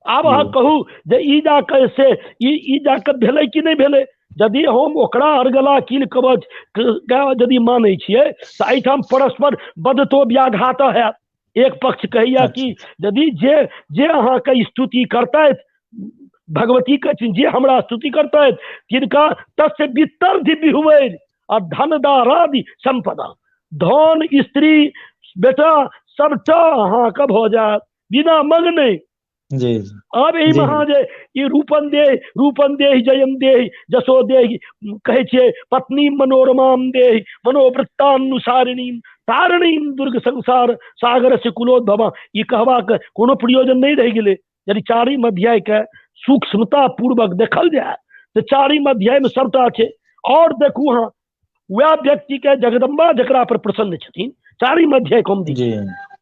आब अहाँ कहू जे ई जाके से ई जाके भेलै कि नहि भेलै? यदि हम ओकरा अर्गला कील कवच यदि मानै छियै तऽ एहिठाम परस्पर बदतो व्याघात हैत। एक पक्ष कहैया कि यदि जे जे अहाँके स्तुति करतथि भगवती कहै छथिन जे हमरा स्तुति करतथि तिनका तस्य वित्तर्धि बिहुवैर आ धनदारादि सम्पदा, धन स्त्री बेटा सबटा अहाँके भऽ जायत बिना मगने। जी आब एहिमे अहाँ जे ई रूपन देह, रूपन देह, जयम देह, जसो देह कहै छियै, पत्नी मनोरमाम देह मनोवृत्तानुसारिणीम तारणीम दुर्ग संसार सागर से कुलोद्भवा, ई कहबाक कोनो प्रयोजन नहि रहि गेलै। यदि चारिम अध्याय के सूक्ष्मता पूर्वक देखल जाय तऽ चारिम अध्याय मे सबटा छै। और देखू अहाँ वएह व्यक्ति के जगदम्बा जकरा पर प्रसन्न छथिन, चारिम अध्याय कम दी,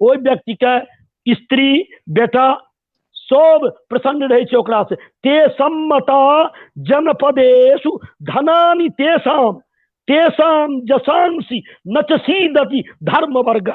ओहि व्यक्ति के स्त्री बेटा सब प्रसन्न रहै छै ओकरा से। ते सम्मता जनपदेशु धनानि तेषाम तेषाम जसांसि नचसीदति धर्म वर्ग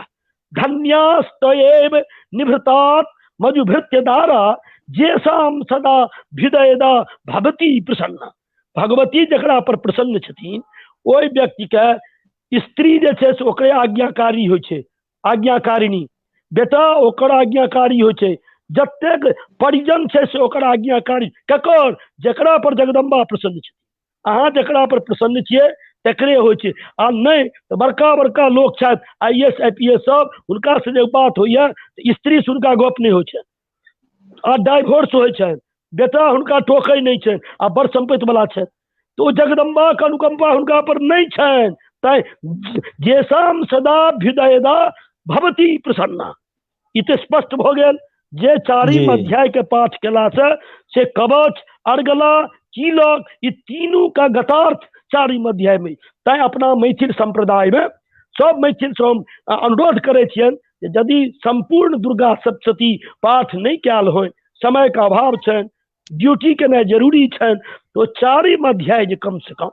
धन्यास्तएव निभृतात मजुभृत्य दारा जेषाम सदा हृदयदा भवती प्रसन्न। भगवती जकरा पर प्रसन्न छथिन ओहि व्यक्ति के स्त्री जे छै से ओकरे आज्ञाकारी होइ छै, आज्ञाकारिणी, बेटा ओकर आज्ञाकारी होइ छै, जतेक परिजन छै से ओकर आज्ञाकारी। ककर? जकरा पर जगदम्बा प्रसन्न छथिन। अहाँ जकरा पर प्रसन्न छियै तकरे होइ छै। आ नहि तऽ बड़का बड़का लोक छथि I S I P S सब, हुनका से जे बात होइए तऽ स्त्री से हुनका गप नहि होइ छनि आ डाइवोर्स होइ छनि, बेटा हुनका टोकै नहि छनि आ बड़ सम्पत्ति वाला छथि, तऽ ओ जगदम्बाके अनुकम्पा हुनका पर नहि छनि। तैं जेसाम सदा भ्युदयदा भवती प्रसन्ना। ई तऽ स्पष्ट भऽ गेल जे चारिम अध्याय के पाठ केलासँ से कवच, अर्गला, कीलक ई तीनू का गतार्थ चारिम अध्याय में। तैं अपना मैथिल संप्रदाय में सब मैथिल से हम अनुरोध करै छियनि जे यदि सम्पूर्ण दुर्गा सप्तशती पाठ नहि कयल होय, समय के अभाव छनि, ड्यूटी केनाइ जरूरी छनि, तऽ ओ चारिम अध्याय जे कम से कम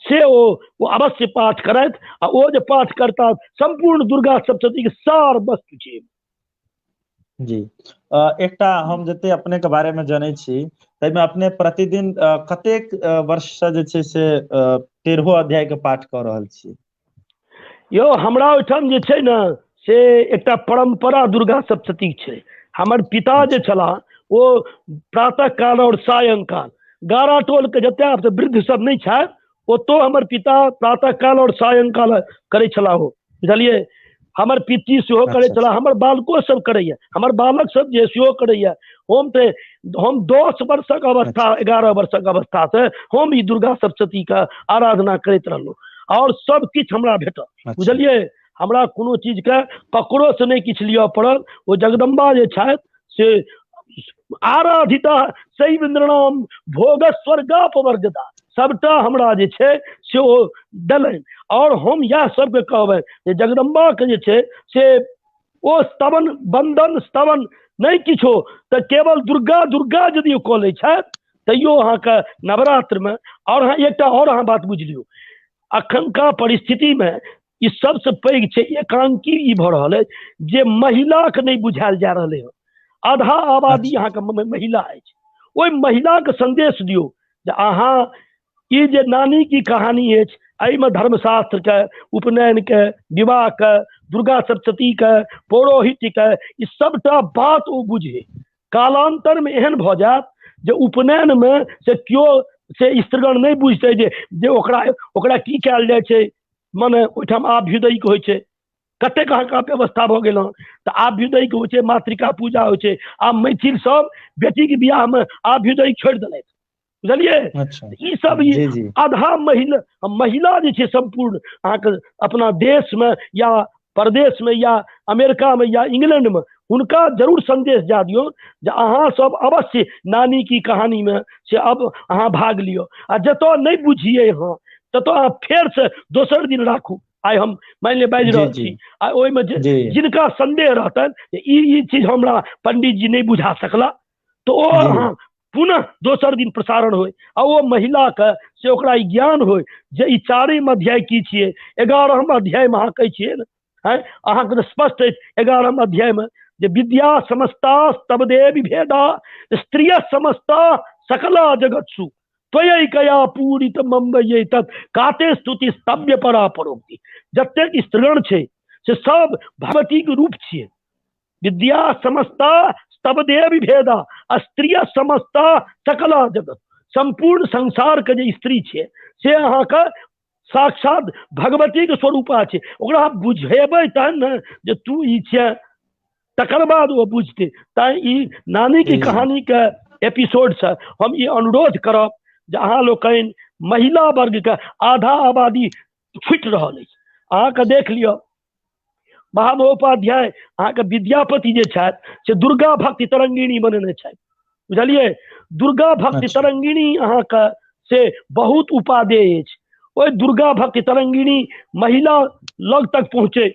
से ओ अवश्य पाठ करथि। आ ओ जे पाठ करता सम्पूर्ण दुर्गा सप्तशती के सार वस्तु छै। जी एकटा हम जते अपने के बारे में जनै छी ताहिमे अपने प्रतिदिन कतेक वर्ष से जे छै से 13 अध्याय के पाठ कऽ रहल छी? यौ हमरा ओहिठाम जे छै ने से एकटा परम्परा दुर्गा सप्तशती छै। हमर पिता जे छलाह ओ प्रातः काल और सायंकाल गारा टोल के जते आब वृद्ध सब नहि छथि ओतो हमर पिता प्रातः काल और सायंकाल करै छलाह हो, बुझलियै। हमर पिती सेहो करै छलाह, हमर बालको सब करैया, हमर बालक सब जे सेहो करैया। हम तऽ हम 10 वर्षक अवस्था, 11 वर्षक अवस्था से हम ई दुर्गा सप्तशती के आराधना करैत रहलहुँ और सब किछु हमरा भेटल, बुझलियै। हमरा कोनो चीज के ककरो से नहि किछु लिअ पड़ल। ओ जगदम्बा जे छथि से आराधिता शैव नृणाम भोग स्वर्गापवर्गता, सबटा हमरा जे छै से ओ देलनि। और हम इएह सबके कहबनि जे जगदम्बाके जे छै से ओ स्तवन बंदन स्तवन नहि किछो तऽ केवल दुर्गा दुर्गा यदि ओ कऽ लै छथि तैयो अहाँके नवरात्रमे। और अहाँ एकटा और अहाँ बात बुझि लियौ, अखनका परिस्थितिमे ई सबसँ पैघ छै एकांकी ई भऽ रहल अछि जे महिलाके नहि बुझायल जा रहलै हँ। आधा आबादी अहाँके महिला अछि, ओहि महिलाके संदेश दियौ जे अहाँ ई जे नानी की कहानी अछि एहिमे धर्मशास्त्रके, उपनयनके, विवाहके, दुर्गा सप्तशतीके, पौरोहित्यके, ई सबटा बात ओ बुझे। कालांतरमे एहन भऽ जायत जे उपनयनमे से केओ से स्त्रीगण नहि बुझतै जे ओकरा ओकरा की कयल जाइ छै, मने ओहिठाम आभ्युदयिक होइ छै। कतेक अहाँके अव्यवस्था भऽ गेल हँ तऽ आभ्युदयिक होइ छै, मातृका पूजा होइ छै। आब मैथिल सब बेटीके बियाहमे आभ्युदयिक छोड़ि देलथि, बुझलियै। ई सब आधा महिला महिला जे छै सम्पूर्ण अहाँके अपना देशमे या परदेशमे या अमेरिकामे या इंग्लैंडमे, हुनका जरूर संदेश जा दियौ जे अहाँ सब अवश्य नानी की कहानीमे से अब अहाँ भाग लियौ। आ जतऽ नहि बुझियै हँ ततऽ अहाँ फेरसँ दोसर दिन राखू। आइ हम मानि लिअ बाजि रहल छी आ ओहिमे जिनका संदेह रहतनि जे ई चीज हमरा पंडित जी नहि बुझा सकला तऽ ओ अहाँ पुनः दोसर दिन प्रसारण होइ आ ओ महिलाके से ओकरा ई ज्ञान होइ जे ई चारिम अध्याय की छियै। 11म अध्यायमे अहाँ कहै छियै ने, अहाँके तऽ स्पष्ट अछि 11म अध्यायमे जे विद्या समस्ता तब देवी भेदा स्त्रिय समस्ता सकला जगत्सु त्वयै कया पूरित मम्बयै तत् काते स्तुति स्तव्य परा परोक्ति। जतेक स्त्रीगण छै से सब भगवतीके रूप छियै। विद्या समस्ता स्तव देवी भेदा, स्त्रिय समस्ता सकला जगत, सम्पूर्ण संसार के जे स्त्री छै से अहाँके साक्षात भगवती के स्वरूपा छै। ओकरा अहाँ बुझेबै तहन ने जे तू ई छियै, तकर बाद ओ बुझतै। तैं ई नानी की कहानी के एपिसोड से हम ई अनुरोध करब जे अहाँ लोकनि महिला वर्ग के आधा आबादी छुटि रहल अछि। अहाँके देख लिअ, महामहोपाध्याय अहाँके विद्यापति जे छथि से दुर्गा भक्ति तरंगिणी बनेने छथि, बुझलियै? दुर्गा भक्ति तरंगिणी अहाँके से बहुत उपादेय अछि। ओहि दुर्गा भक्ति तरंगिणी महिला लग तक पहुँचे,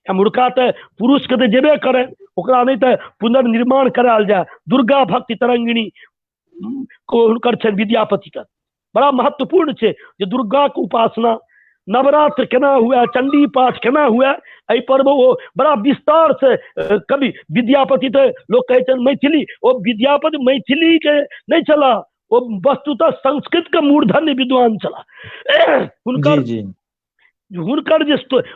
एम्हुरका तऽ पुरुषके तऽ जेबे करै, ओकरा नहि तऽ पुनर्निर्माण करायल जाय। दुर्गा भक्ति तरंगिणी हुनकर छनि विद्यापतिके, बड़ा महत्वपूर्ण छै जे दुर्गाके उपासना नवरात्र केना हुए, चंडी पाठ केना हुए, एहि पर ओ बड़ा विस्तार से कवि विद्यापति तऽ लोक कहै छनि मैथिली, ओ विद्यापति मैथिली के नहि छलाह, ओ वस्तुतः संस्कृत के मूर्धन्य विद्वान छलाह। हुनकर जी जी हुनकर जे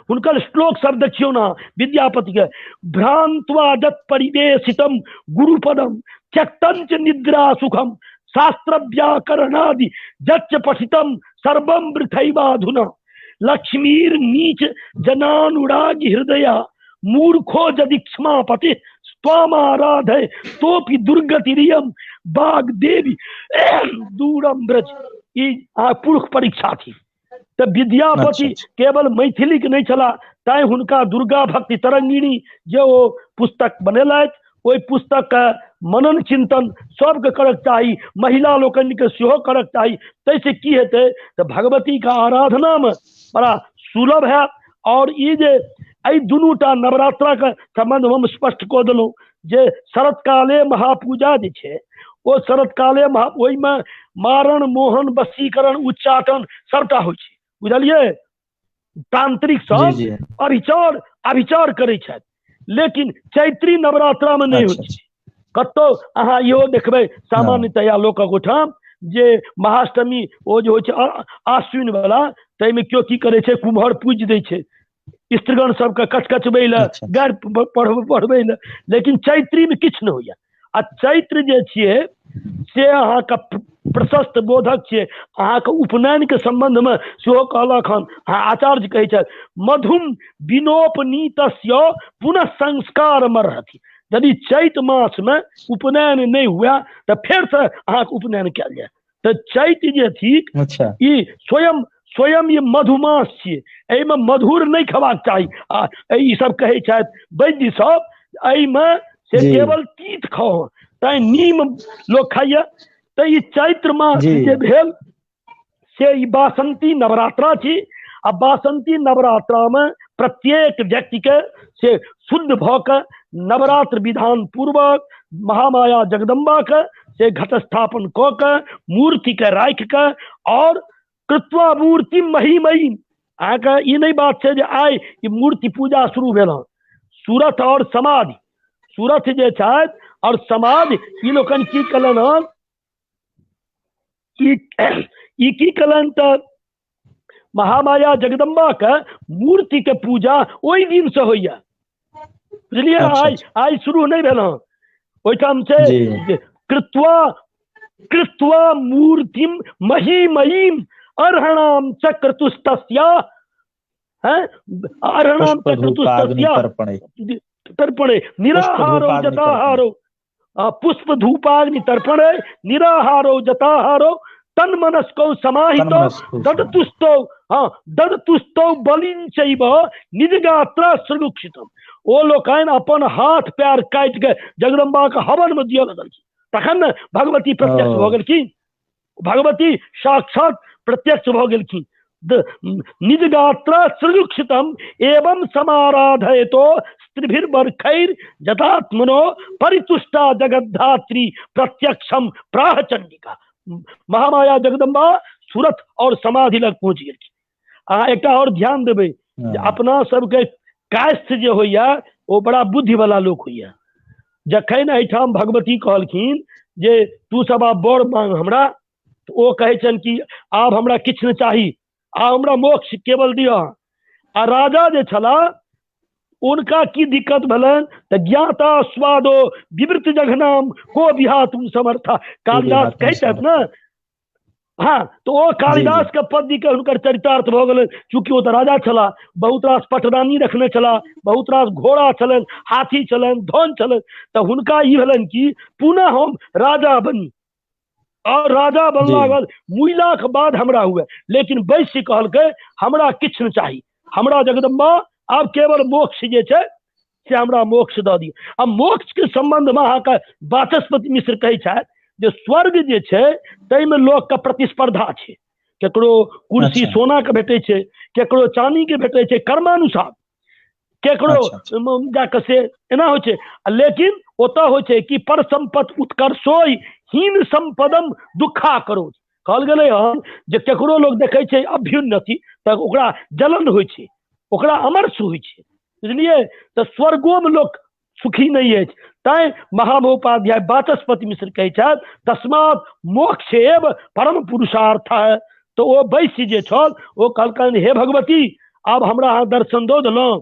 हुनकर श्लोक सब देखियौ ने विद्यापति के, भ्रांत्वा जत परिवेशितम गुरुपदम त्यक्तंच निद्रा सुखम शास्त्र व्याकरणादि जच्च पठितम सर्वम वृथैवाधुना लक्ष्मीर नीच जनानुराग हृदया मूर्खो यदि क्षमापति स्वामाराधय तोपि दुर्गतिरियम बागदेवी दूरम ब्रज। ई पुरुष परीक्षा थी। तऽ विद्यापति केवल मैथिली के नहि छलाह, तैं हुनका दुर्गा भक्ति तरंगिणी जे ओ पुस्तक बनेलथि, ओहि पुस्तक के मनन चिंतन सबके करक चाही, महिला लोकनि के सेहो करक चाही। ताहिसँ की हेतै तऽ भगवती के आराधना मे बड़ा सुलभ हैत। और ई जे एहि दुनूटा नवरात्रा के संबंध हम स्पष्ट कऽ देलहुँ जे शरदकाले महापूजा जे छै ओ शरदकाले महा, ओहिमे मारण मोहन वशीकरण उच्चाटन सबटा होइ छै, बुझलियै? तांत्रिक सब अभिचार अभिचार करै छथि, लेकिन चैत्री नवरात्रामे नहि होइ छै। कतौ अहाँ इहो देखबै सामान्यतया लोकक ओहिठाम जे महाष्टमी ओ जे होइ छै आश्विन वाला, ताहिमे केओ की करै छै, कुम्हर पूजि दै छै स्त्रीगण सबके कचकचबै लए, गारि पढ़बै लए, लेकिन चैत्रीमे किछु नहि होइया। आ चैत्र जे छियै से अहाँके प्रशस्त बोधक छियै। अहाँके उपनयनके सम्बन्धमे सेहो कहलक हन, अहाँ आचार्य कहै छथि, मधुम विनोपनीतस्य पुनः संस्कार मरहति। यदि चैत मासमे उपनयन नहि हुए तऽ फेरसँ अहाँके उपनयन कयल जाय। तऽ चैत जे थिक ई स्वयं स्वयं ई मधुमास छियै, एहिमे मधुर नहि खेबाक चाही। आ ई सब कहै छथि वैद्य सब, एहिमे से केवल तीत खाउ, तैं नीम लोक खाइया। तऽ ई चैत्र मास जे भेल से ई बासंती नवरात्रा छी। आ बासंती नवरात्रामे प्रत्येक व्यक्तिके से शुद्ध भऽ कऽ नवरात्र विधान पूर्वक महामाया जगदम्बाके से घटस्थापन कऽ के मूर्तिके राखि कऽ और कृत्वा मूर्ति महिमयी। अहाँके ई नहि बात छै जे आइ ई मूर्ति पूजा शुरू भेल हँ। सूरत और समाधि, सूरत जे छथि और समाधि, ई लोकनि की कयलनि हँ, ई की कयलनि तऽ महामाया जगदम्बा के मूर्ति के पूजा ओहि दिन से होइया, बुझलियै? आइ आइ शुरू नहि भेल हँ। ओहिठाम छै कृत्वा कृत्वा मूर्तिम महिमयीम अर्हणाम चक्रतुस्तस्या, हैं अर्हणाम चक्रतुस्तस्या तर्पणे निराहारो जताहारो पुष्प धूपाग्नि तर्पणे निराहारो जताहारो तन मनस्कौ समाहितो ददतुस्तौ, हाँ ददतुस्तौ बलिं चैव निज गात्रा सृगुक्षितम। ओ लोकनि अपन हाथ पैर काटि के जगदम्बा के हवन में दिअ लगलखिन, तखन ने भगवती प्रत्यक्ष भऽ गेलखिन, भगवती साक्षात प्रत्यक्ष भऽ गेलखिन। निज गात्रा सृजुक्षितम एवं समाराधयतो स्त्रीभिर्वर्खैर जतात्मनो परितुष्टा जगद्धात्री प्रत्यक्षम प्राह चंडिका। महामाया जगदम्बा सूरत और समाधि लग पहुंच गेलखिन। अहाँ एकटा और ध्यान देबै जे अपना सबके कायस्थ जे होइया ओ बड़ा बुद्धि वाला लोक होइया। जखन एहिठाम भगवती कहलखिन जे तू सब आब बर मांग हमरा, तऽ ओ कहै छनि कि आब हमरा किछु नहि चाही, आब हमरा मोक्ष केवल दिअ। आ राजा जे छलाह हुनका की दिक्कत भेलनि तऽ ज्ञाता स्वादो विवृत जघनाम को विहातुम समर्था। कालिदास कहै छथि ने, हँ, तऽ ओ कालिदास के पद्य के हुनकर चरितार्थ भऽ गेलनि। चूँकि ओ तऽ राजा छलाह, बहुत रास पटरानी रखने छलाह, बहुत रास घोड़ा छलनि, हाथी छलनि, धन छलनि, तऽ हुनका ई भेलनि कि पुनः हम राजा बनी और राजा बनला बाद मुइलाके बाद हमरा हुए। लेकिन वैश्य कहलकै हमरा किछु नहि चाही, हमरा जगदम्बा आब केवल मोक्ष जे छै से हमरा मोक्ष दऽ दिअ। आ मोक्ष के सम्बन्धमे अहाँके वाचस्पति मिश्र कहै छथि जे स्वर्ग जे छै ताहिमे लोकके प्रतिस्पर्धा छै, केकरो कुर्सी सोना के भेटै छै, केकरो चानी के भेटै छै, कर्मानुसार केकरो जाके से एना होइ छै। लेकिन ओतऽ होइ छै कि पर सम्पत् उत्कर्षोय हीन सम्पदम दुखा करो। कहल गेलै हन जे केकरो लोक देखै छै अभ्युन्नति तऽ ओकरा जलन होइ छै, ओकरा अमर्ष होइ छै, बुझलियै? तऽ स्वर्गोमे लोक सुखी नहि अछि। तैं महामहोपाध्याय वाचस्पति मिश्र कहै छथि तस्मात् मोक्ष एव परम पुरुषार्थ है। तऽ ओ वैश्य जे छल ओ कहलकनि हे भगवती आब हमरा अहाँ दर्शन दऽ देलहुँ,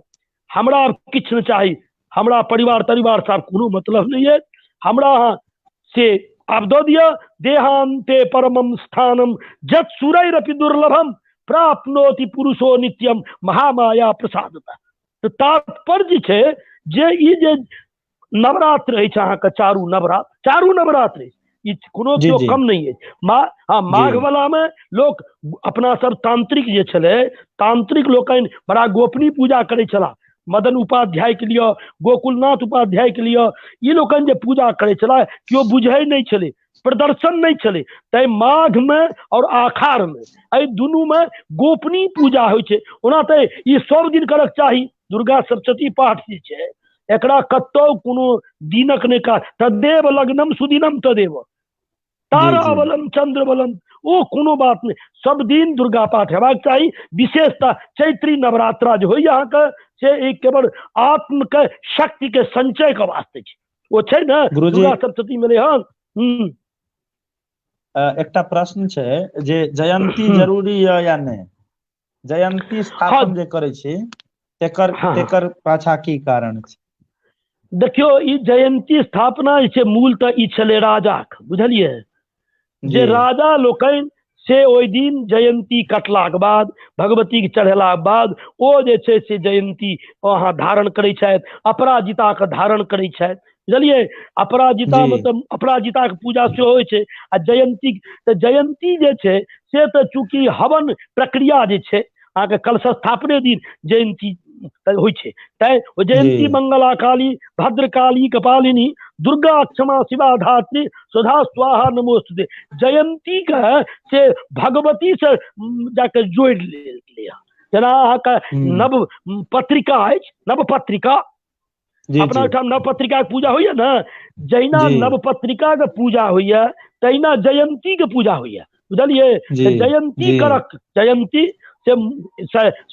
हमरा आब किछु नहि चाही, हमरा परिवार तरिवार से आब कोनो मतलब नहि अछि, हमरा अहाँ से आब दऽ दिअ। देहान्ते परमम स्थानम जत सुरैरपि दुर्लभम प्राप्नोति पुरुषो नित्यम महामाया प्रसादता। तऽ तात्पर्य जे छै जे ई जे नवरात्र अछि अहाँके चारू नवरात्र, चारू नवरात्र अछि, ई कोनो केओ कम नहि अछि। हँ, माघ वला मे लोक अपना सब तांत्रिक जे छलै, तांत्रिक लोकनि बड़ा गोपनीय पूजा करै छलाह। मदन उपाध्याय के लिए, गोकुलनाथ उपाध्याय के लिए, ई लोकनि जे पूजा करै छलाह केओ बुझै नहि छलै, प्रदर्शन नहि छलै। तैं माघ मे और आषाढ़ मे एहि दुनू मे गोपनीय पूजा होइ छै। ओना तऽ ई सब दिन करक चाही, दुर्गा सप्तशती पाठ जे छै एकरा कतौ कोनो दिनक नहि काज, तदेव लग्नम सुदिनम तदेव तारा बलम चंद्र बलम, ओ कोनो बात नहि, सब दिन दुर्गा पाठ हेबाक चाही। विशेषतः चैत्री नवरात्रा जे होइया अहाँके से ई केवल आत्म के शक्ति के संचय के वास्ते छै। ओ छै ने दुर्गा सप्तशती में हन। एकटा प्रश्न छै जे जयंती जरूरी यऽ या नहि? जयंती स्थापन जे करै छी तेकर तेकर पाछा की कारण छै? देखियौ, ई जयंती स्थापना जे छै मूल तऽ ई छलै राजाके, बुझलियै? जे राजा लोकनि से ओहि दिन जयंती कटलाके बाद भगवतीके चढ़ेलाके बाद ओ जे छै से जयंती अहाँ धारण करै छथि, अपराजिताके धारण करै छथि, बुझलियै? अपराजिता मतलब अपराजिताके पूजा सेहो होइ छै। आ जयंती तऽ जयंती जे छै से तऽ चूँकि हवन प्रक्रिया जे छै अहाँके कलश स्थापने दिन जयंती होइ छै, तैं ओ जयंती मंगला काली भद्रकाली कपालिनी दुर्गा क्षमा शिवा धात्री स्वधा स्वाहा नमोस्तुते, जयंती के से भगवती से जाके जोड़ि लेल गेलै हँ। जेना अहाँके नव पत्रिका अछि, नव पत्रिका अपना ओहिठाम नव पत्रिका के पूजा होइया ने, जहिना नव पत्रिका के पूजा होइया तहिना जयंती के पूजा होइया, बुझलियै? जयंती करक, जयंती से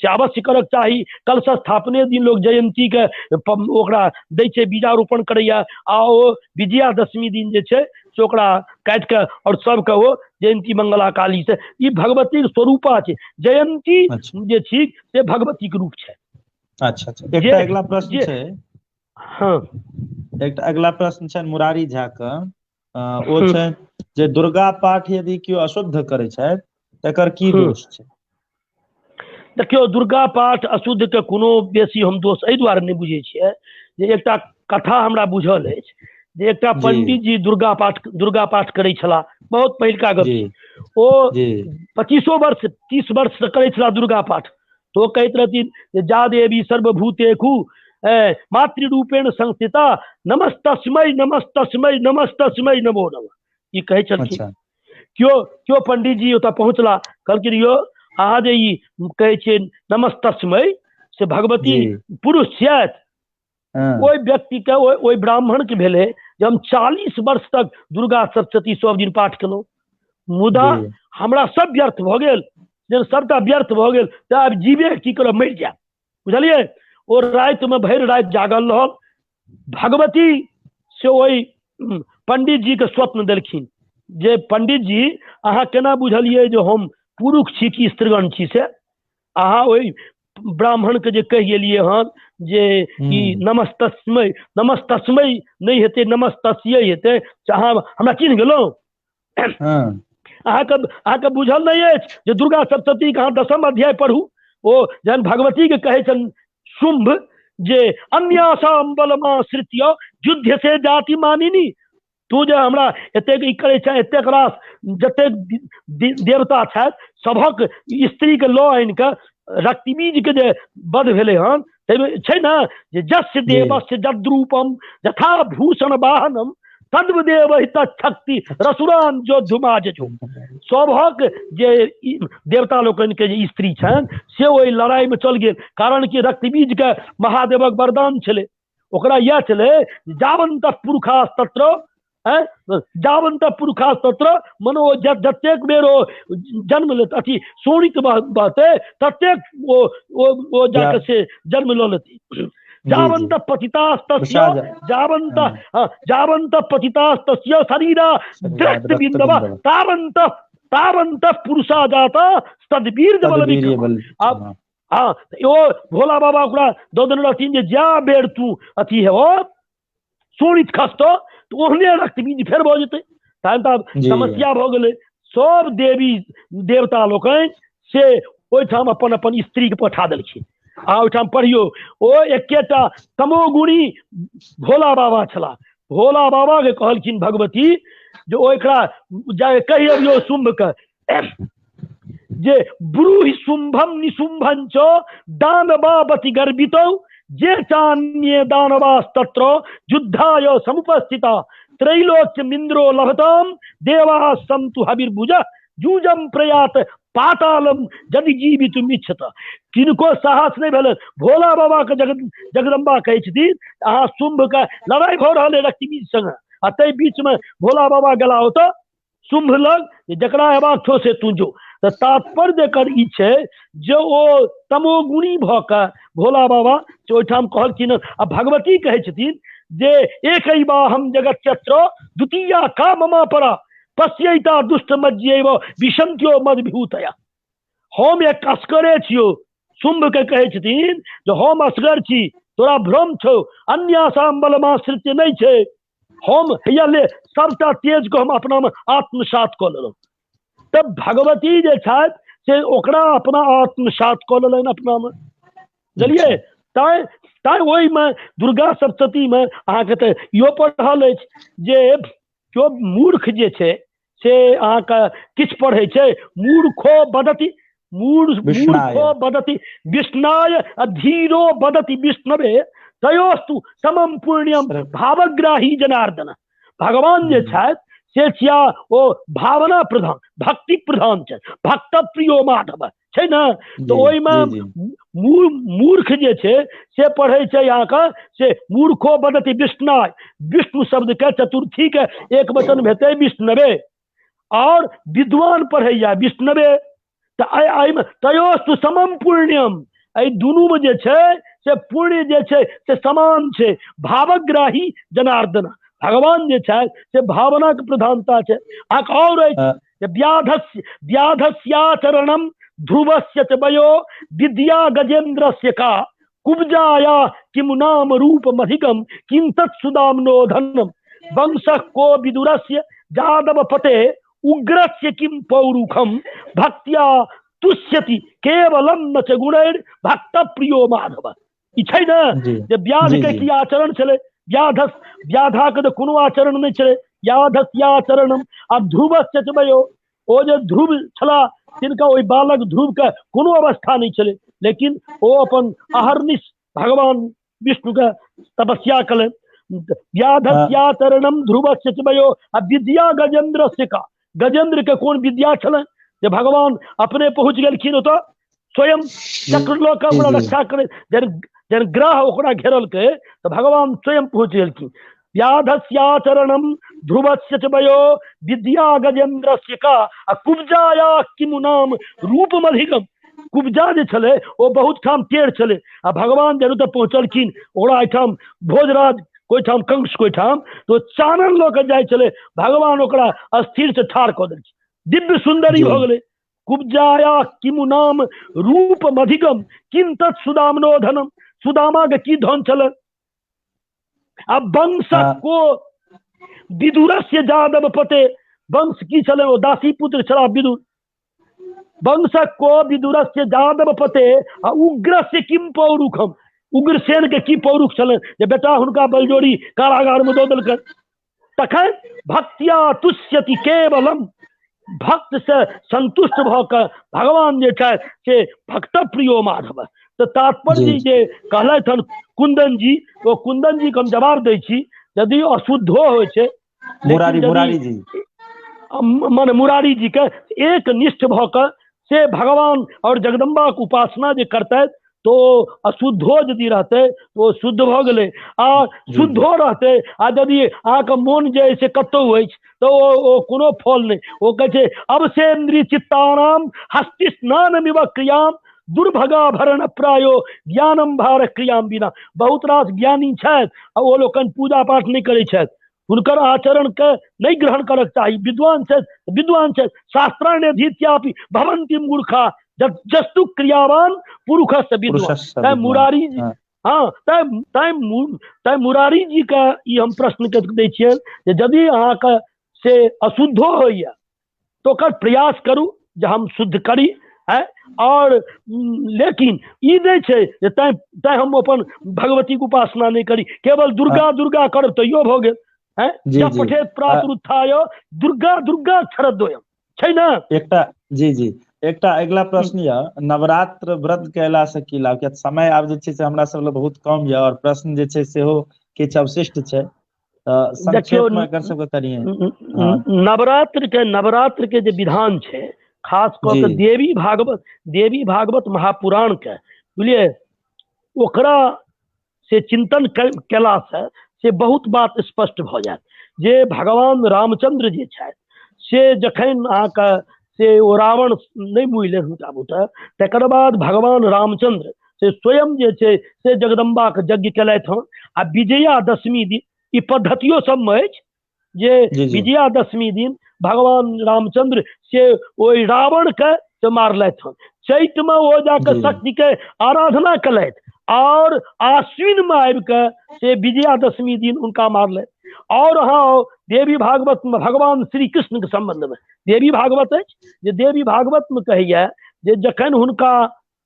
अवश्य करक चाही। कलश स्थापने दिन लोक जयंती के ओकरा दै छै, बीजारोपण करैया, आ ओ विजयादशमी दिन जे छै से ओकरा काटि कऽ आओर सबके ओ जयंती मंगला काली से ई भगवती के स्वरूपा छै। जयंती जे छी से भगवती के रूप छै। अच्छा अच्छा, एकटा अगला प्रश्न छै। हँ, एकटा अगला प्रश्न छै मुरारी झा के, ओ छै जे दुर्गा पाठ यदि केओ अशुद्ध करै छथि तकर की दोष छै? देखियौ, दुर्गा पाठ अशुद्ध के कोनो बेसी हम दोष एहि दुआरे नहि बुझै छियै जे एकटा कथा हमरा बुझल अछि जे एकटा पंडित जी दुर्गा पाठ करै छलाह, बहुत पहिलका गप छै। ओ 25 वर्ष 30 वर्ष से करै छलाह दुर्गा पाठ। तो कहैत रहथिन जे जा देवी सर्वभूतेषु मातृरूपेण संस्थिता नमस्तस्मै नमस्तस्मै नमस्तस्मै नमो नमः, ई कहै छलखिन। केओ केओ पंडित जी ओतऽ पहुँचला, कहलखिन यौ अहाँ जे ई कहै छियै नमस्तस्मै से भगवती पुरुष छियथि? ओहि व्यक्ति के ओहि ब्राह्मण के भेलै जे हम 40 वर्ष तक दुर्गा सप्तशती सब दिन पाठ केलहुँ, मुदा हमरा सब व्यर्थ भऽ गेल, जब सबटा व्यर्थ भऽ गेल तऽ आब जीवे की करब, मरि जायब, बुझलियै? ओ रातिमे भरि राति जागल रहल। भगवती से ओहि पंडित जी के स्वप्न देलखिन जे पंडित जी अहाँ केना बुझलियै जे हम पुरुष छी कि स्त्रीगण छी, से अहाँ ओहि ब्राह्मण के जे कहि गेलियै हन जे ई नमस्तस्मै नमस्तस्मै नहि हेतै नमस्तस्यै हेतै, अहाँ हमरा चिन्ह गेलहुँ? अहाँके बुझल नहि अछि जे दुर्गा सप्तशतीके अहाँ 10 अध्याय पढ़ू, ओ जहन भगवतीके कहै छनि शुंभ जे अन्यासाम बलमाश्रित्य युद्ध से जाति मानिनी, तू जे हमरा एतेक ई करै छै, एतेक रास जतेक देवता छथि सभक स्त्रीके लऽ आनि कऽ रक्तबीजके जे वध भेलै हन, ताहिमे छै ने जे जस्य देवस्य जद्रूपम यथा भूषण वाहनम तद्वदेव तत्शक्ति रसुरान जोधुमाजो। सभक जे देवता लोकनिके जे स्त्री छनि से ओहि लड़ाइमे चल गेल, कारण कि रक्तबीजके महादेवक वरदान छलै, ओकरा इएह छलै जावंत पुरुषास्तत्र, जावंत पुरुषास्तत्र मनो जतेक बेर ओ जन्म लेत अथी शोणित बहतै ततेक ओ ओ ओ जाके से जन्म लऽ लेतै। जावंत पतितास्तस्य जावंत जावंत पतितास्तस्य शरीरा रक्त बिंदव तावंत तावंत पुरुषा जाता तद्वीर बल विक्रम। अब हाँ ओ भोला बाबा ओकरा दऽ देने रहथिन जे जा बेर तू अथी हेबो शोणित खसतौ तऽ ओहने रक्तबीज फेर भऽ जेतै। तहन तऽ समस्या भऽ गेलै। सब देवी देवता लोकनि से ओहिठाम अपन अपन स्त्रीके पठा देलखिन। आ ओहिठाम पढ़ियौ ओ एकेटा तमोगुणी भोला बाबा छलाह। भोला बाबा के कहलखिन भगवती जे ओ एकरा जा कहि अबियौ शुंभके जे ब्रूहि शुंभम निशुंभं च दानवावति गर्वितौ जे चान्ये दानवास्तत्र युद्धाय समुपस्थिता त्रैलोक्यमिन्द्रो लभताम देवा सन्तु हविर्भुज जूजम प्रयात पातालम यदि जीवितुम इच्छत। किनको साहस नहि भेल। भोला बाबा के जगदम्बा कहै छथिन अहाँ शुंभ के लड़ाई भऽ रहल है रक्तबीज संगे आ ताहि बीच में भोला बाबा गेला ओतऽ शुंभ लग जकरा हेबाक छौ से तू जो। तऽ तात्पर्य एकर ई छै जे ओ तमोगुणी भऽ कऽ भोला बाबा से ओहिठाम कहलखिन। आ भगवती कहै छथिन जे एकैवा हम जगत्यत्र द्वितीया का ममा परा पश्यैता दुष्ट मज्जैव विषन्त्यो मदभिभूतया। हम एक असगरे छियौ। शुंभ के कहै छथिन जे हम असगर छी, तोरा भ्रम छौ, अन्यासाम बलमाश्रित्य नहि छै, हम हैया ले सबटा तेज को हम अपना में आत्मसात कऽ लेलहुँ। तब भगवती जे छथि से ओकरा अपना आत्मसात कऽ लेलनि अपना में, बुझलियै? तैं तैं ओहिमे दुर्गा सप्तशती में अहाँके तऽ इहो पढ़ल अछि जे केओ मूर्ख जे छै से अहाँके किछु पढ़ै छै, मूर्खो बदति मूर्खो बदति विष्णाय आ धीरो बदति विष्णवे तयोस्तु समम पुण्यम भावग्राही जनार्दन। भगवान जे छथि से छिया ओ भावना प्रधान भक्ति प्रधान छै, भक्त प्रियो माधव छै ने। तऽ ओहिमे मूर्ख जे छै से पढ़ै छै अहाँके से मूर्खो बदति विष्णाय, विष्णु शब्द के चतुर्थी के एक वचन भेटै विष्णवे, और विद्वान पढ़ैया विष्णवे। तऽ एहिमे तयोस्तु समम पुण्यम, एहि दुनूमे जे छै से पुण्य जे छै से समान छै। भावग्राही जनार्दन, भगवान जे छै से भावनाके प्रधानता छै। अहाँके और अछि व्याधस्य व्याधस्याचरणम ध्रुवस्य च वयो विद्या गजेन्द्रस्य का कुब्जाया किम नाम रूपमधिकम किं तत्सुदाम्नो धनम वंशः को विदुरस्य जादव पते उग्रस्य किं पौरुखम भक्त्या तुष्यति केवलम न च गुणैर भक्त प्रियो माधव। ई छै ने जे व्याध के की आचरण छलै, व्याधस व्याधा के तऽ कोनो आचरण नहि छलै, व्याधस्याचरणम। आ ध्रुवस्य च वयो, ओ जे ध्रुव छला तिनका ओहि बालक ध्रुव के कोनो अवस्था नहि छलै, लेकिन ओ अपन अहर्निश भगवान विष्णु के तपस्या कलनि। व्याधस्याचरणम ध्रुवस्य च वयो आ विद्या गजेन्द्रस्य का, गजेंद्र के कोन विद्या छलनि जे भगवान अपने पहुँच गेलखिन ओतऽ स्वयं चक्र लऽ कऽ ओकरा रक्षा करे, जहन ग्रह ओकरा घेरलकै तऽ भगवान स्वयं पहुँच गेलखिन। व्याधस्याचरणम ध्रुवस्य च वयो विद्या गजेन्द्रस्य का आ कुब्जाया किमु नाम रूपमधिकम। कुब्जा जे छलै ओ बहुत ठाम टेढ़ छलै आ भगवान जहन ओतऽ पहुँचलखिन ओकरा एहिठाम भोजराज कोइठाम कंस कोइठाम तो चानन लऽ कऽ जाइ छलै, भगवान ओकरा स्थिर से ठाढ़ कऽ देलखिन, दिव्य सुन्दरी भऽ गेलै। कुब्जाया किमु नाम रूप अधिगम किम तत् सुदामनो धनम। सुदामा के की धन छल? आ वंश को विदुरस्य जादव पते, वंश की छल? ओ दासी पुत्र छला विदुर। वंश को विदुरस्य जादव पते आ उग्रस्य किम पौरुखम, उग्रसेन के की पौरुख छल जे बेटा हुनका बलजोरी कारागार में दऽ देलकनि। तखन भक्तिया तुष्यति केवलम, भक्त से संतुष्ट भऽ कऽ भगवान जे छथि से भक्त प्रियो माधव। तऽ तात्पर्य जे कहलथि हन कुंदन जी, ओ कुंदन जी के हम जवाब दै छी, यदि अशुद्धो होइ छै मुरारी, मुरारी जी मने मुरारी जी के एक निष्ठ भऽ कऽ से भगवान और जगदम्बा के उपासना जे करतथि तो अशुद्धो यदि रहतै तो ओ शुद्ध भऽ गेलै, आ शुद्धो रहतै आ यदि अहाँके मोन जे से कतहु अछि तऽ ओ कोनो फल नहि। ओ कहै छै अवसेन्द्रिय चित्तानाम हस्ति स्नानमिव क्रियाम दुर्भगाभरण प्रायो ज्ञानम भार क्रियाम बिना। बहुत रास ज्ञानी छथि आ ओ लोकनि पूजा पाठ नहि करै छथि, हुनकर आचरण के नहि ग्रहण करक चाही। विद्वान छथि, विद्वान छथि, शास्त्राण्यधीत्यापि भवन्ति मूर्खा जस्तु क्रियावान पुरुषस्य विद्वान। तैं मुरारी जी, हाँ, तैं मुरारी जी के ई हम प्रश्न के दै छियनि जे यदि अहाँके से अशुद्धो होइए तऽ ओकर प्रयास करू जे हम शुद्ध करी, है और लेकिन ई नहि छै जे तैं हम अपन भगवतीके उपासना नहि करी, केवल दुर्गा दुर्गा करब तैयो भऽ गेल, है जब पठेत प्रातरुत्थाय दुर्गा दुर्गा अक्षरद्वयम छै ने। एकटा जी जी एकटा अगिला प्रश्न यऽ, नवरात्र व्रत कयला से की लाभ? किया समय आब जे छै से हमरा सब लग बहुत कम यऽ और प्रश्न जे छै सेहो किछु अवशिष्ट छै, तऽ संक्षेप में एकर सबके करिए। नवरात्र के जे विधान छै खास कऽ के देवी भागवत महापुराण के बुझलिए, ओकरा से चिंतन केला से बहुत बात स्पष्ट भऽ जायत जे भगवान रामचंद्र जे छथि से जखन अहाँके से ओ रावण नहि मुइलै हुनका बुते, तकर बाद भगवान रामचंद्र से स्वयं जे छै से जगदम्बाके यज्ञ केलथि हन। आ विजयादशमी दिन ई पद्धतियो सबमे अछि जे विजयादशमी दिन भगवान रामचंद्र से ओहि रावणके से मारलथि हन। चैतमे ओ जाकऽ शक्तिके आराधना केलथि और आश्विन में आबि कऽ से विजयादशमी दिन हुनका मारलथि। और अहाँ देवी भागवत में भगवान श्री कृष्ण के संबंध में देवी भागवत अछि जे देवी भागवत में कहैया जे जखन हुनका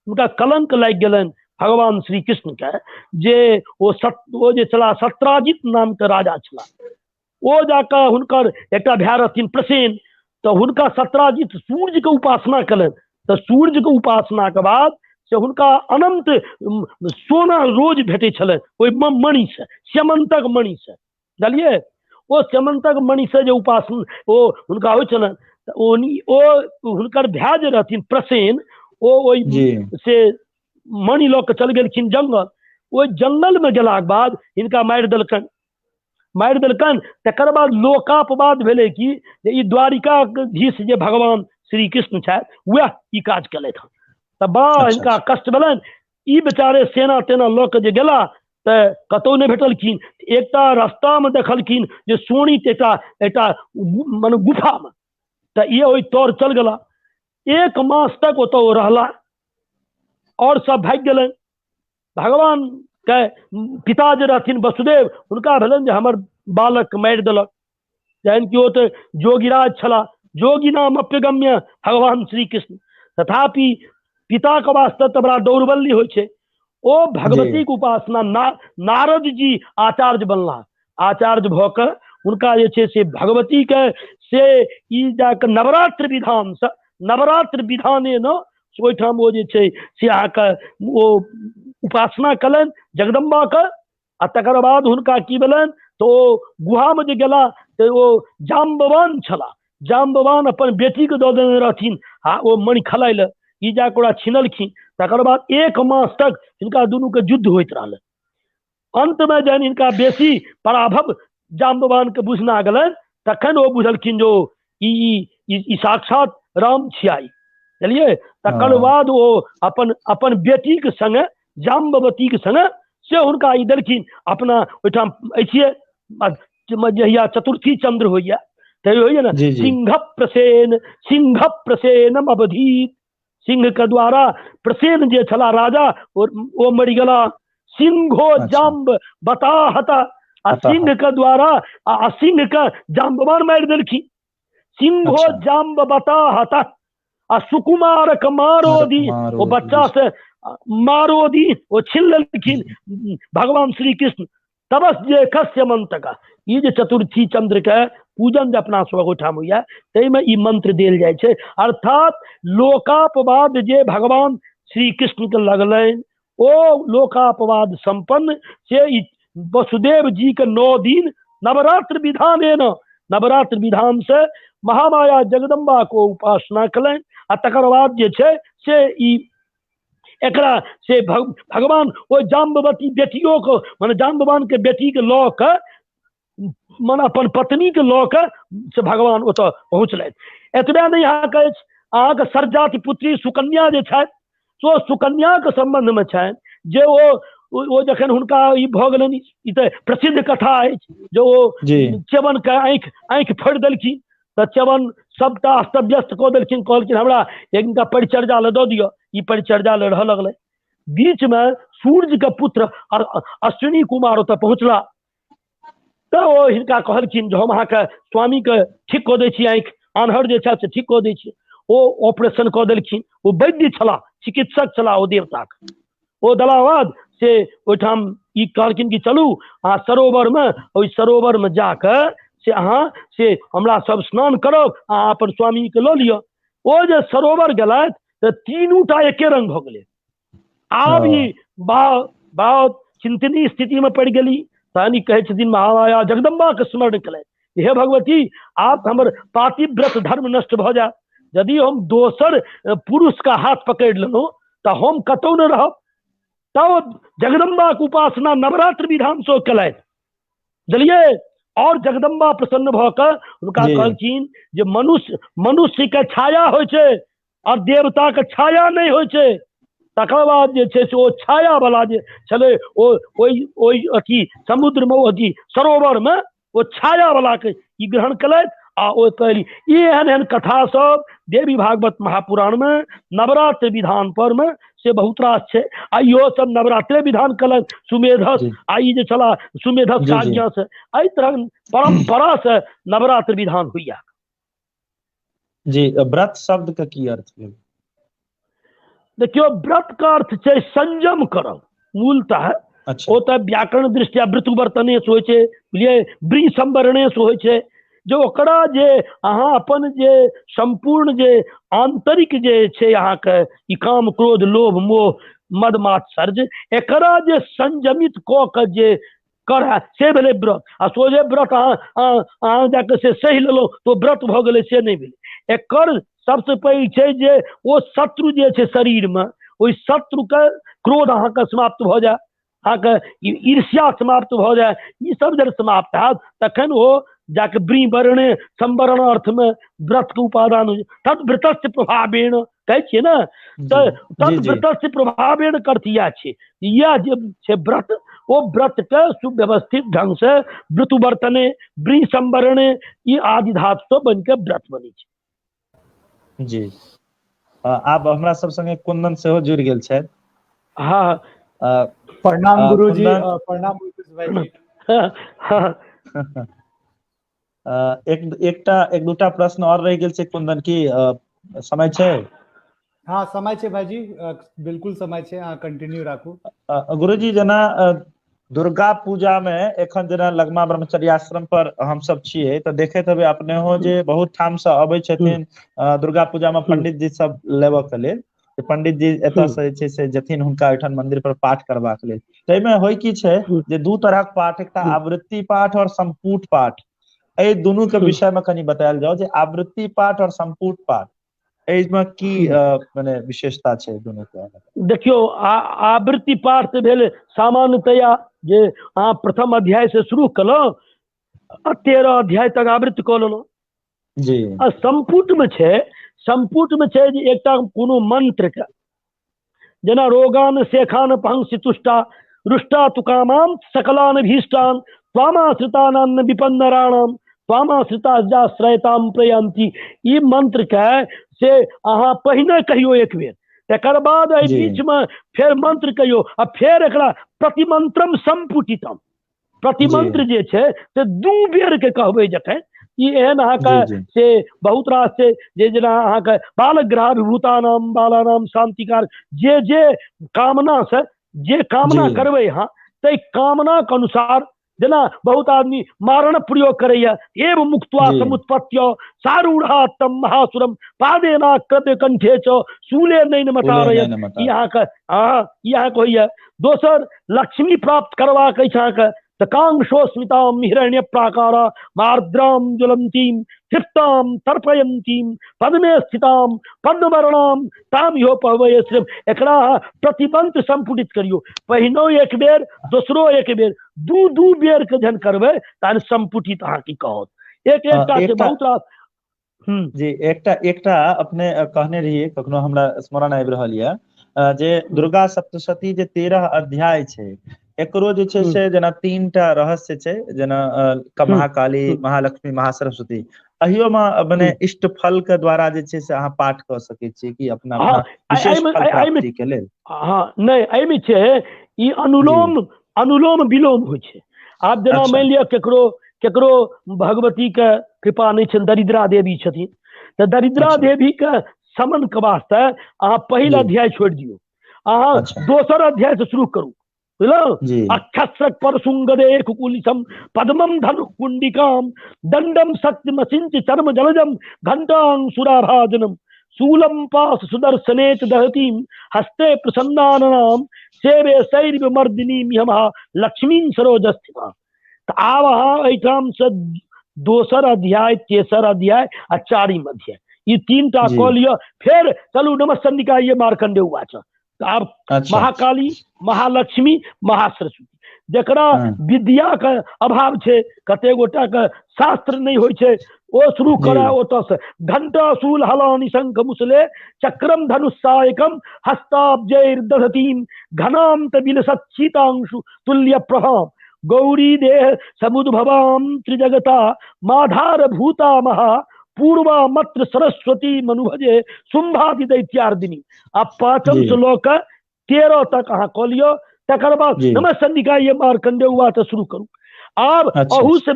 हुनका कलंक लागि गेलनि भगवान श्री कृष्ण के, जे ओ जे छलाह सत्राजित नाम के राजा छलाह, ओ जाकऽ हुनकर एकटा भाय रहथिन प्रसेन, तऽ हुनका सत्राजित सूर्य के उपासना केलनि, तऽ सूर्य के उपासना के बाद से हुनका अनंत सोना रोज भेटै छलनि ओहि मणि से, स्यमंतक मणि से, बुझलियै? ओ स्यमंतक मणि से जे उपासना ओ हुनका होइ छलनि, तऽ ओ हुनकर भाय जे रहथिन प्रसेन, ओ ओहि से मणि लऽ कऽ चलि गेलखिन जंगल। ओहि जंगलमे गेलाके बाद हिनका मारि देलकनि, मारि देलकनि। तकर बाद लोकापवाद भेलै कि जे ई द्वारिकाधीश जे भगवान श्री कृष्ण छथि वएह ई काज केलथि हन। तऽ बड़ा हिनका कष्ट भेलनि। ई बेचारे सेना तेना लऽ कऽ जे गेला तऽ कतहु नहि भेटलखिन। एकटा रास्तामे देखलखिन जे शोणित एकटा मने गुफामे, तऽ ई ओहि तर चल गेला। 1 मास तक ओतऽ ओ रहला और सब भागि गेलनि। भगवान के पिता जे रहथिन वसुदेव, हुनका भेलनि जे हमर बालक मारि देलक, जहन कि ओ तऽ जोगिराज छलाह, जोगी नाम अप्यगम्य भगवान श्री कृष्ण। तथापि पिता के वास्ते तऽ बड़ा दौर्बल्य होइ छै। ओ भगवती के उपासना नारद जी आचार्य बनला। आचार्य भऽ कऽ हुनका जे छै से भगवती के से ई जाकऽ नवरात्र विधान से, नवरात्र विधाने न ओहिठाम ओ जे छै से अहाँके ओ उपासना कयलनि जगदम्बाके। आ तकर बाद हुनका की भेलनि तऽ ओ गुहामे जे गेला तऽ ओ जाम्बवान छलाह, जाम्बवान अपन बेटीके दऽ देने रहथिन आ ओ मणि खलाइ लए, ई जाकऽ ओकरा छिनलखिन। तकर बाद 1 मास तक हिनका दुनूके युद्ध होइत रहलै। अन्तमे जहन हिनका बेसी पराभव जाम्बवानके बुझना गेलनि तखन ओ बुझलखिन जे ओ ई साक्षात राम छिया, बुझलियै? तकर बाद ओ अपन बेटीके सङ्गे, जाम्बवतीके सङ्गे से हुनका ई देलखिन अपना ओहिठाम अछिए। जहिया चतुर्थी चंद्र होइए तैयो होइए ने। जी जी। सिंह प्रसेन, सिंह प्रसेनम अवधीत, सिंह के द्वारा प्रसेन जे छला राजा ओ मरि गेला। सिंहो अच्छा। जाम्ब बताहता, आ बताहत। सिंह के द्वारा आ सिंह के जाम्बवान मारि देलखिन। सिंहो अच्छा। जाम्ब बताहता आ सुकुमार के मारो दी, मारो ओ बच्चा दी। से मारो दी, ओ छीन लेलखिन भगवान श्री कृष्ण। तबस जे कस्य मंत्रका, ई जे चतुर्थी चंद्र के पूजन जे अपना सब ओहिठाम होइया ताहिमे ई मंत्र देल जाइ छै। अर्थात लोकापवाद जे भगवान श्री कृष्ण के लगलनि ओ लोकापवाद संपन्न से ई वसुदेव जी के 9 दिन नवरात्र विधान एना, नवरात्र विधान से महामाया जगदम्बा को उपासना कलनि आ तकर बाद जे छै से ई एकरा से भगवान ओहि जाम्बवती बेटियों को, माने जाम्बवान के बेटी के लऽ के, माने अपन पत्नी के लऽ के से भगवान ओतऽ पहुँचलथि। एतबे नहि अहाँके अछि, अहाँके सरजाति पुत्री सुकन्या जे छथि से सुकन्याके सम्बन्धमे छनि जे ओ जखन हुनका ई भऽ गेलनि, ई तऽ प्रसिद्ध कथा अछि जे ओ च्यवनके आँखि फोड़ि देलखिन तऽ च्यवन सबटा अस्त व्यस्त कऽ देलखिन, कहलखिन हमरा हिनका परिचर्या लए दऽ दिअ, ई परिचर्या लए रहऽ लगलै। बीचमे सूर्यके पुत्र अश्विनी कुमार ओतऽ पहुँचला तऽ ओ हिनका कहलखिन जे हम अहाँके स्वामीके ठीक कऽ दै छी, आँखि आन्हर जे छथि से ठीक कऽ दै छी। ओ ऑपरेशन कऽ देलखिन, ओ वैद्य छलाह, चिकित्सक छलाह ओ देवताके। ओ देला बाद से ओहिठाम ई कहलखिन कि चलू अहाँ सरोवरमे, ओहि सरोवरमे जाकऽ से अहाँ से हमरा सब स्नान करब, अहाँ अपन स्वामीके लऽ लिअ। ओ जे सरोवर गेलथि तऽ तीनू टा एके रंग भऽ गेलै। आब ई बहुत चिंतनीय स्थितिमे पड़ि गेली। तहन ई कहै छथिन महामाया जगदम्बाके स्मरण केलथि, हे भगवती आब हमर पातिव्रत धर्म नष्ट भऽ जायत, यदि हम दोसर पुरुषके हाथ पकड़ि लेलहुँ तऽ हम कतहु नहि रहब। तब जगदम्बाके उपासना नवरात्र विधान से केलथि, बुझलियै। और जगदम्बा प्रसन्न भऽ कऽ हुनका कहलखिन जे मनुष्यके छाया होइ छै और देवताके छाया नहि होइ छै। तकर बाद जे छै से ओ छाया वाला जे छलै ओ ओहि अथी समुद्रमे, ओ अथी सरोवरमे ओ छाया वाला के ई ग्रहण केलथि आ ओ कहली। ई एहन एहन कथा सब देवी भागवत महापुराण में नवरात्र विधान पर में से बहुत रास छै। आ इहो सब नवरात्रे विधान केलनि सुमेधस, आ ई जे छला सुमेधस आज्ञा से, एहि तरह परंपरा से नवरात्र विधान होइया। जी, व्रत शब्द के की अर्थ भेल? देखियौ, व्रत के अर्थ छै संयम करब मूलतः। अच्छा। ओ तऽ व्याकरण दृष्टिया वृतुवर्तने से होइ छै, बुझलियै, वृ संवरणे से होइ छै, जे ओकरा जे अहाँ अपन जे सम्पूर्ण जे आंतरिक जे छै अहाँके ई काम क्रोध लोभ मोह मद मात्सर्य, एकरा जे संयमित कऽ के जे करए से भेलै व्रत। आ सोझे व्रत अहाँ जाके से सहि लेलहुँ तऽ व्रत भऽ गेलै, से नहि भेलै। एकर सबसँ पैघ छै जे ओ शत्रु जे छै शरीरमे, ओहि शत्रुके क्रोध अहाँके समाप्त भऽ जाय, अहाँके ईर्ष्या समाप्त भऽ जाय, ई सब जब समाप्त हैत तखन ओ जाके वृ संवरण अर्थमे व्रतके उपादान होइ। तद व्रतस्य प्रभावेण कहै छियै ने, तऽ तद व्रतस्य प्रभावेण अर्थ इएह छै, इएह जे छै व्रत, ओ व्रतके सुव्यवस्थित ढंग से वृतुवर्तने वृ संवरणे ई आदि धातु से बनिके व्रत बनै छै। जी, आब हमरा सब संगे कुंदन सेहो जुड़ि गेल छथि। हाँ। प्रणाम गुरुजी, प्रणाम भाईजी। एक दूटा प्रश्न और रहि गेल छै कुंदन, की समय छै? हाँ समय छै भाईजी, बिल्कुल समय छै, अहाँ कंटिन्यू राखू। गुरुजी, जेना दुर्गा पूजा में एखन जेना लगमा ब्रह्मचर्याश्रम पर हम सब छियै तऽ देखैत हेबै अपने हो जे बहुत ठाम से अबै छथिन दुर्गा पूजा में पंडित जी सब लेबऽ के लेल, पंडित जी एतऽ से जे छै से जथिन हुनका ओहिठाम मंदिर पर पाठ करबाक लेल। ताहिमे होइ की छै जे दू तरहक पाठ, एकटा आवृत्ति पाठ और संपुट पाठ, एहि दुनू के विषय में कनि बतायल जाओ जे आवृत्ति पाठ और संपुट पाठ एहिमे की मने विशेषता छै दुनू के? देखियौ, आवृत्ति पाठ तऽ भेल सामान्यतया जे अहाँ प्रथम अध्याय से शुरू केलहुँ आ 13 अध्याय तक आवृत्ति कऽ लेलहुँ। जी। आ संपुटमे छै, संपुटमे छै जे एकटा कोनो मंत्रके, जेना रोगान शेखान पंक्ति तुष्टा रुष्टा तुकामाम सकलान भीष्टान त्वामाश्रितानान विपन्नराणाम त्वामाश्रिता श्रयताम प्रयंती, ई मंत्र के से अहाँ पहिने कहियो एक बेर, तकर बाद एहि बीच में फेर मंत्र कहियो, आ फेर एकरा प्रतिमंत्रम संपुटितम, प्रतिमंत्र जे छै से 2 बेर के कहबै जखन, ई एहन अहाँके से बहुत रास छै जे जेना अहाँके बालग्रह विभूतानाम बालानाम शांतिकार, जे जे कामना से जे कामना करबै अहाँ ताहि कामनाके अनुसार, जेना बहुत आदमी मारण प्रयोग करैया, एव मुक्त्वा समुत्पत्य सारूढ़ा तम महासुरम पादेना कृत्य कंठे च शूले नैन मतारय, ई अहाँके ई अहाँके होइया। दोसर लक्ष्मी प्राप्त करबाक अछि अहाँके तऽ कांक्षोस्मिताम हिरण्य प्राकार मार्द्राम ज्वलंतीम तृप्ताम तर्पयंतीम पद्मे स्थिताम पद्मवर्णाम ताम यो पहवय श्रीम, एकरा प्रतिबंध संपुटित करियो, पहिनो एक बेर दोसरो एक बेर, 2-2 बेर के जहन करबै तहन संपुटित अहाँ की कहत। एक एकटा छै बहुत रास। जी, एकटा एकटा अपने कहने रहियै, कखनो हमरा स्मरण आबि रहल यऽ जे दुर्गा सप्तशती जे 13 अध्याय छै एकरो जे छै से जेना 3 टा रहस्य छै, जेना महाकाली, महालक्ष्मी, महासरस्वती, अहियो मे मने इष्ट फल के द्वारा जे छै से अहाँ पाठ कऽ सकै छियै कि अपना विशेष फल प्राप्ति के लेल। हँ, नहि एहिमे छै ई अनुलोम अनुलोम विलोम होइ छै। आब जेना मानि लिअ केकरो केकरो भगवती के कृपा नहि छनि, दरिद्रा देवी छथिन, तऽ दरिद्रा देवी के समन के वास्ते अहाँ पहिल अध्याय छोड़ि दियौ, अहाँ दोसर अध्याय से शुरू करू, बुझलहुँ। अक्षस्रक परशुंगदे कुकुलिसम पद्मम धनु कुंडिकाम दंडम शक्ति मसिंच चर्म जलजम घंटांग सुराभाजनम शूलम पास सुदर्शनेच दहतीम हस्ते प्रसन्नाननाम सेवे शैर्व मर्दिनी मिहमा लक्ष्मी सरोजस्थिता। तऽ आब अहाँ एहिठाम से दोसर अध्याय, तेसर अध्याय आ चारिम अध्याय, ई 3 टा कऽ लिअ, फेर चलू नमस्संडिका ये मार्कंडे उवाच। तऽ आब महाकाली, महालक्ष्मी, महासरस्वती, जकरा विद्या के अभाव छै, कते गोटा के शास्त्र नहि होइ छै, ओ शुरू करा ओतऽ से घंटा शूल हलानि शंख मुसले चक्रम धनुषायकम हस्ताब्जैर दधतीम घनांत विलसत शीतांशु तुल्य प्रभाम गौरी देह समुद्भवाम त्रिजगता माधार भूता महा पूर्वा मत्र सरस्वती मनुभजे शुंभादि दैत्यार्दिनी। आ 5 से लऽ कऽ 13 तक अहाँ कऽ लिअ, तकर बाद नमः संधिका ये मार्कंडे हुआ तऽ शुरू करू। आब अहू से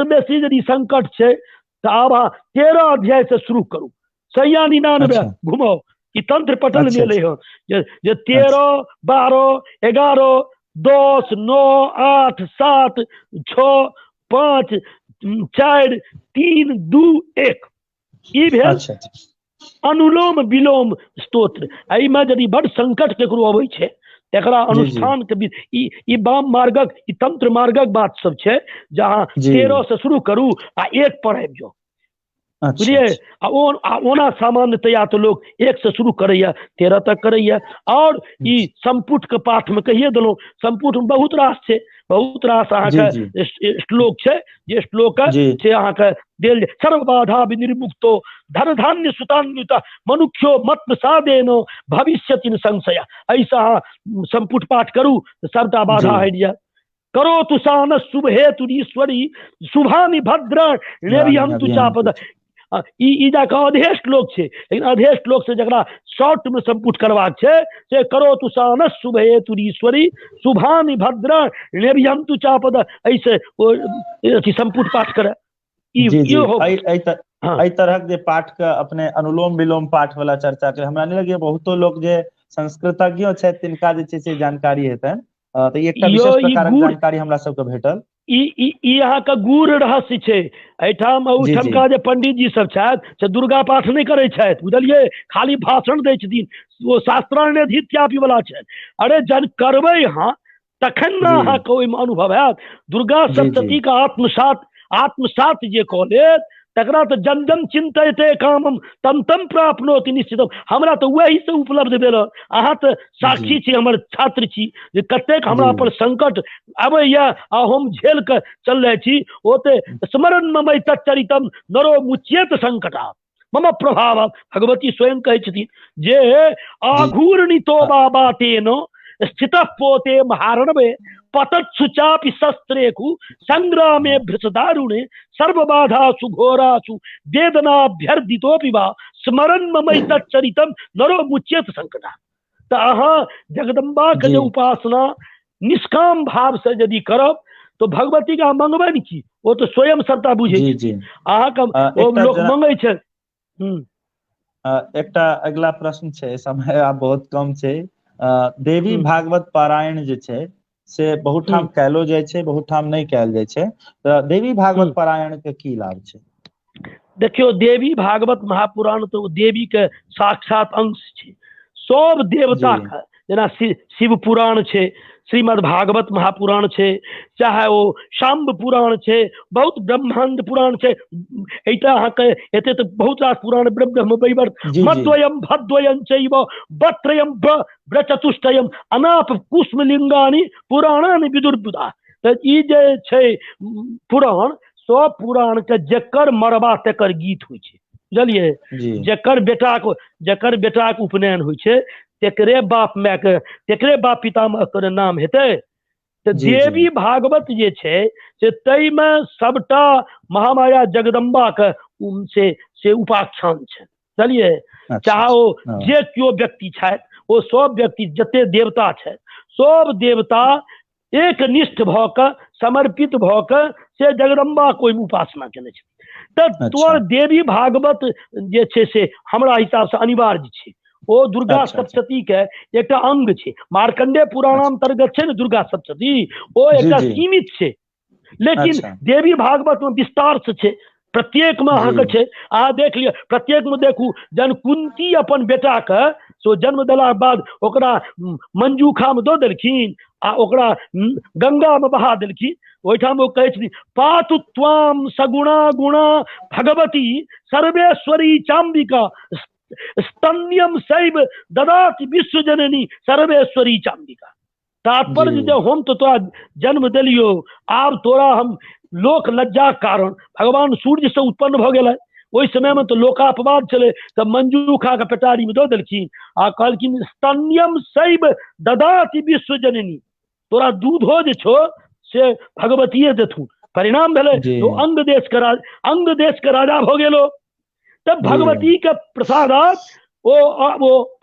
बेसी यदि संकट छै तऽ आब अहाँ 13 अध्याय से शुरू करू, 99 घुमाउ, ई तंत्र पटल भेलै हँ जे 13, 12, 11, 10, 9, 8, 7, 6, 5, 4, 3, 2, 1, ई भेल अनुलोम विलोम स्तोत्र। एहिमे यदि बड संकट केकरो अबै छै तकरा अनुष्ठान के बीच ई वाम मार्गक, ई तंत्र मार्गक बात सब छै, जहाँ 13 से शुरू करू आ 1 पर आबि जाउ, बुझलियै। आ ओना सामान्यतया तऽ लोक 1 से शुरू करैया, 13 तक करैया। और ई संपुट के पाठ में कहिए देलहुँ, संपुट में बहुत रास छै, बहुत रास अहाँके श्लोक छै, जे श्लोक से अहाँके देल। सर्वबाधा विनिर्मुक्तो धन धान्य सुतान्वित मनुष्यो मत प्रसादेन भविष्यति न संशय। एहिसँ अहाँ संपुट पाठ करू तऽ सबटा बाधा हटि जायत। करो तुषान शुभ हेतु ईश्वरी शुभानि भद्र लेबिहम तु चापद। ई जाकऽ अधे श्लोक छै, लेकिन अधे श्लोक से जकरा शॉर्ट में संपुट करबाक छै से करो तुषान शुभ हेतु ईश्वरी शुभानि भद्र लेबिहम तु चापद, एहिसँ ओ अथी संपुट पाठ करे। एहि तरहक जे पाठ के अपने अनुलोम विलोम पाठ वाला चर्चा के हमरा नहि लगैया बहुतो लोक जे संस्कृतज्ञो छथि तिनका जे छै से जानकारी हेतनि, तऽ एकटा विशेष प्रकारक जानकारी हमरा सबके भेटल। ई अहाँके गूढ़ रहस्य छै। एहिठाम ओहिठामका जे पंडित जी सब छथि से दुर्गा पाठ नहि करै छथि, बुझलियै, खाली भाषण दै छथिन, ओ शास्त्रान्यधीत्यापि वाला छथि। अरे जन करबै अहाँ तखन ने अहाँके ओहिमे अनुभव हैत। दुर्गा सप्तशती के आत्मसात जे कऽ लेत तकरा तऽ जन जन चिन्तयते कामम तम तम प्राप्नोति निश्चितम। हमरा तऽ वही से उपलब्ध भेल, अहाँ तऽ साक्षी छी, हमर छात्र छी, जे कतेक हमरा पर संकट आबैया आ हम झेल कऽ चल जाइ छी। ओ तऽ स्मरण ममय तच्चरितम नरो मुच्येत संकटा मम प्रभाव। भगवती स्वयं कहै छथिन जे आघूर्णितो बातेन स्थित पोते महारणवे पतत्सु चापि शस्त्रेषु संग्रामे भृतदारुणे सर्वबाधासु घोरासु वेदनाभ्यर्दितोऽपि वा स्मरण ममय तच्चरितम नरो मुच्येत संकटा। तऽ अहाँ जगदम्बा के जे उपासना निष्काम भाव से यदि करब तो भगवती के अहाँ मंगबै ने की, ओ तऽ स्वयं सबटा बुझै छै। अहाँके ओ लोक मंगै छै। एकटा अगिला प्रश्न छै, समय आब बहुत कम छै। देवी भागवत पारायण जे छै से बहुत ठाम कयलो जाइ छै, बहुत ठाम नहि कयल जाइ छै, तऽ देवी भागवत पारायण के की लाभ छै? देखियौ, देवी भागवत महापुराण तऽ देवी के साक्षात अंश छै। सब देवता के, जेना शिव पुराण छै, श्रीमद् भागवत महापुराण छै, चाहे ओ शाम्ब पुराण छै, बहुत ब्रह्मांड पुराण छै, एहिटा अहाँके एते तऽ बहुत रास पुराण, ब्रह्म वैवर्त मद्वयम भद्वयम चैव वत्रयम ब्रचतुष्टयम अनाप कुष्मलिंगानि पुराणानि विदुर्बुधा। तऽ ई जे छै पुराण, सब पुराण के जकर मरबा तकर गीत होइ छै, बुझलियै? जकर बेटाके उपनयन होइ छै तेकरे बाप माय के, तेकरे बाप पितामह के नाम हेतै। तऽ देवी भागवत जे छै से ताहिमे सबटा महामाया जगदम्बा के से उपाख्यान छै, बुझलियै? चाहे ओ जे केओ व्यक्ति छथि, ओ सब व्यक्ति जते देवता छथि सब देवता एकनिष्ठ भऽ कऽ समर्पित भऽ कऽ से जगदम्बा के ओहिमे उपासना केने छथि। तऽ तोर देवी भागवत जे छै से हमरा हिसाबसँ अनिवार्य छै। ओ दुर्गा सप्तशती के एकटा अंग छै। मार्कंडेय पुराणांतर्गत छै ने दुर्गा सप्तशती, ओ एकटा सीमित छै, लेकिन देवी भागवत में विस्तार से छै, प्रत्येक में अहाँके छै। अहाँ देख लिअ, प्रत्येक में देखू, जहन कुंती अपन बेटा के सो जन्म देला बाद ओकरा मंजूखा में दऽ देलखिन आ ओकरा गंगा में बहा देलखिन, ओहिठाम ओ कहै छथिन पातु त्वाम सगुणा गुणा भगवती सर्वेश्वरी चाम्बिका स्तन्यम शैव ददाति विश्व जननी सर्वेश्वरी चाम्बिका। तात्पर्य जे हम तो तोरा जन्म देलियो, आब तोरा हम लोक लज्जा कारण भगवान सूर्य से उत्पन्न भऽ गेलै, ओहि समय में तो लोकापवाद छलै, तऽ मंजूखा के पेटारी में दऽ देलखिन आ कहलखिन स्तन्यम शैव ददाति विश्व जननी, तोरा दूधो जे छौ से भगवतीये देथुन। परिणाम भेलै तो अंग देश के राजा, अंग देश के राजा भऽ गेलो। तब भगवती के प्रसादात ओ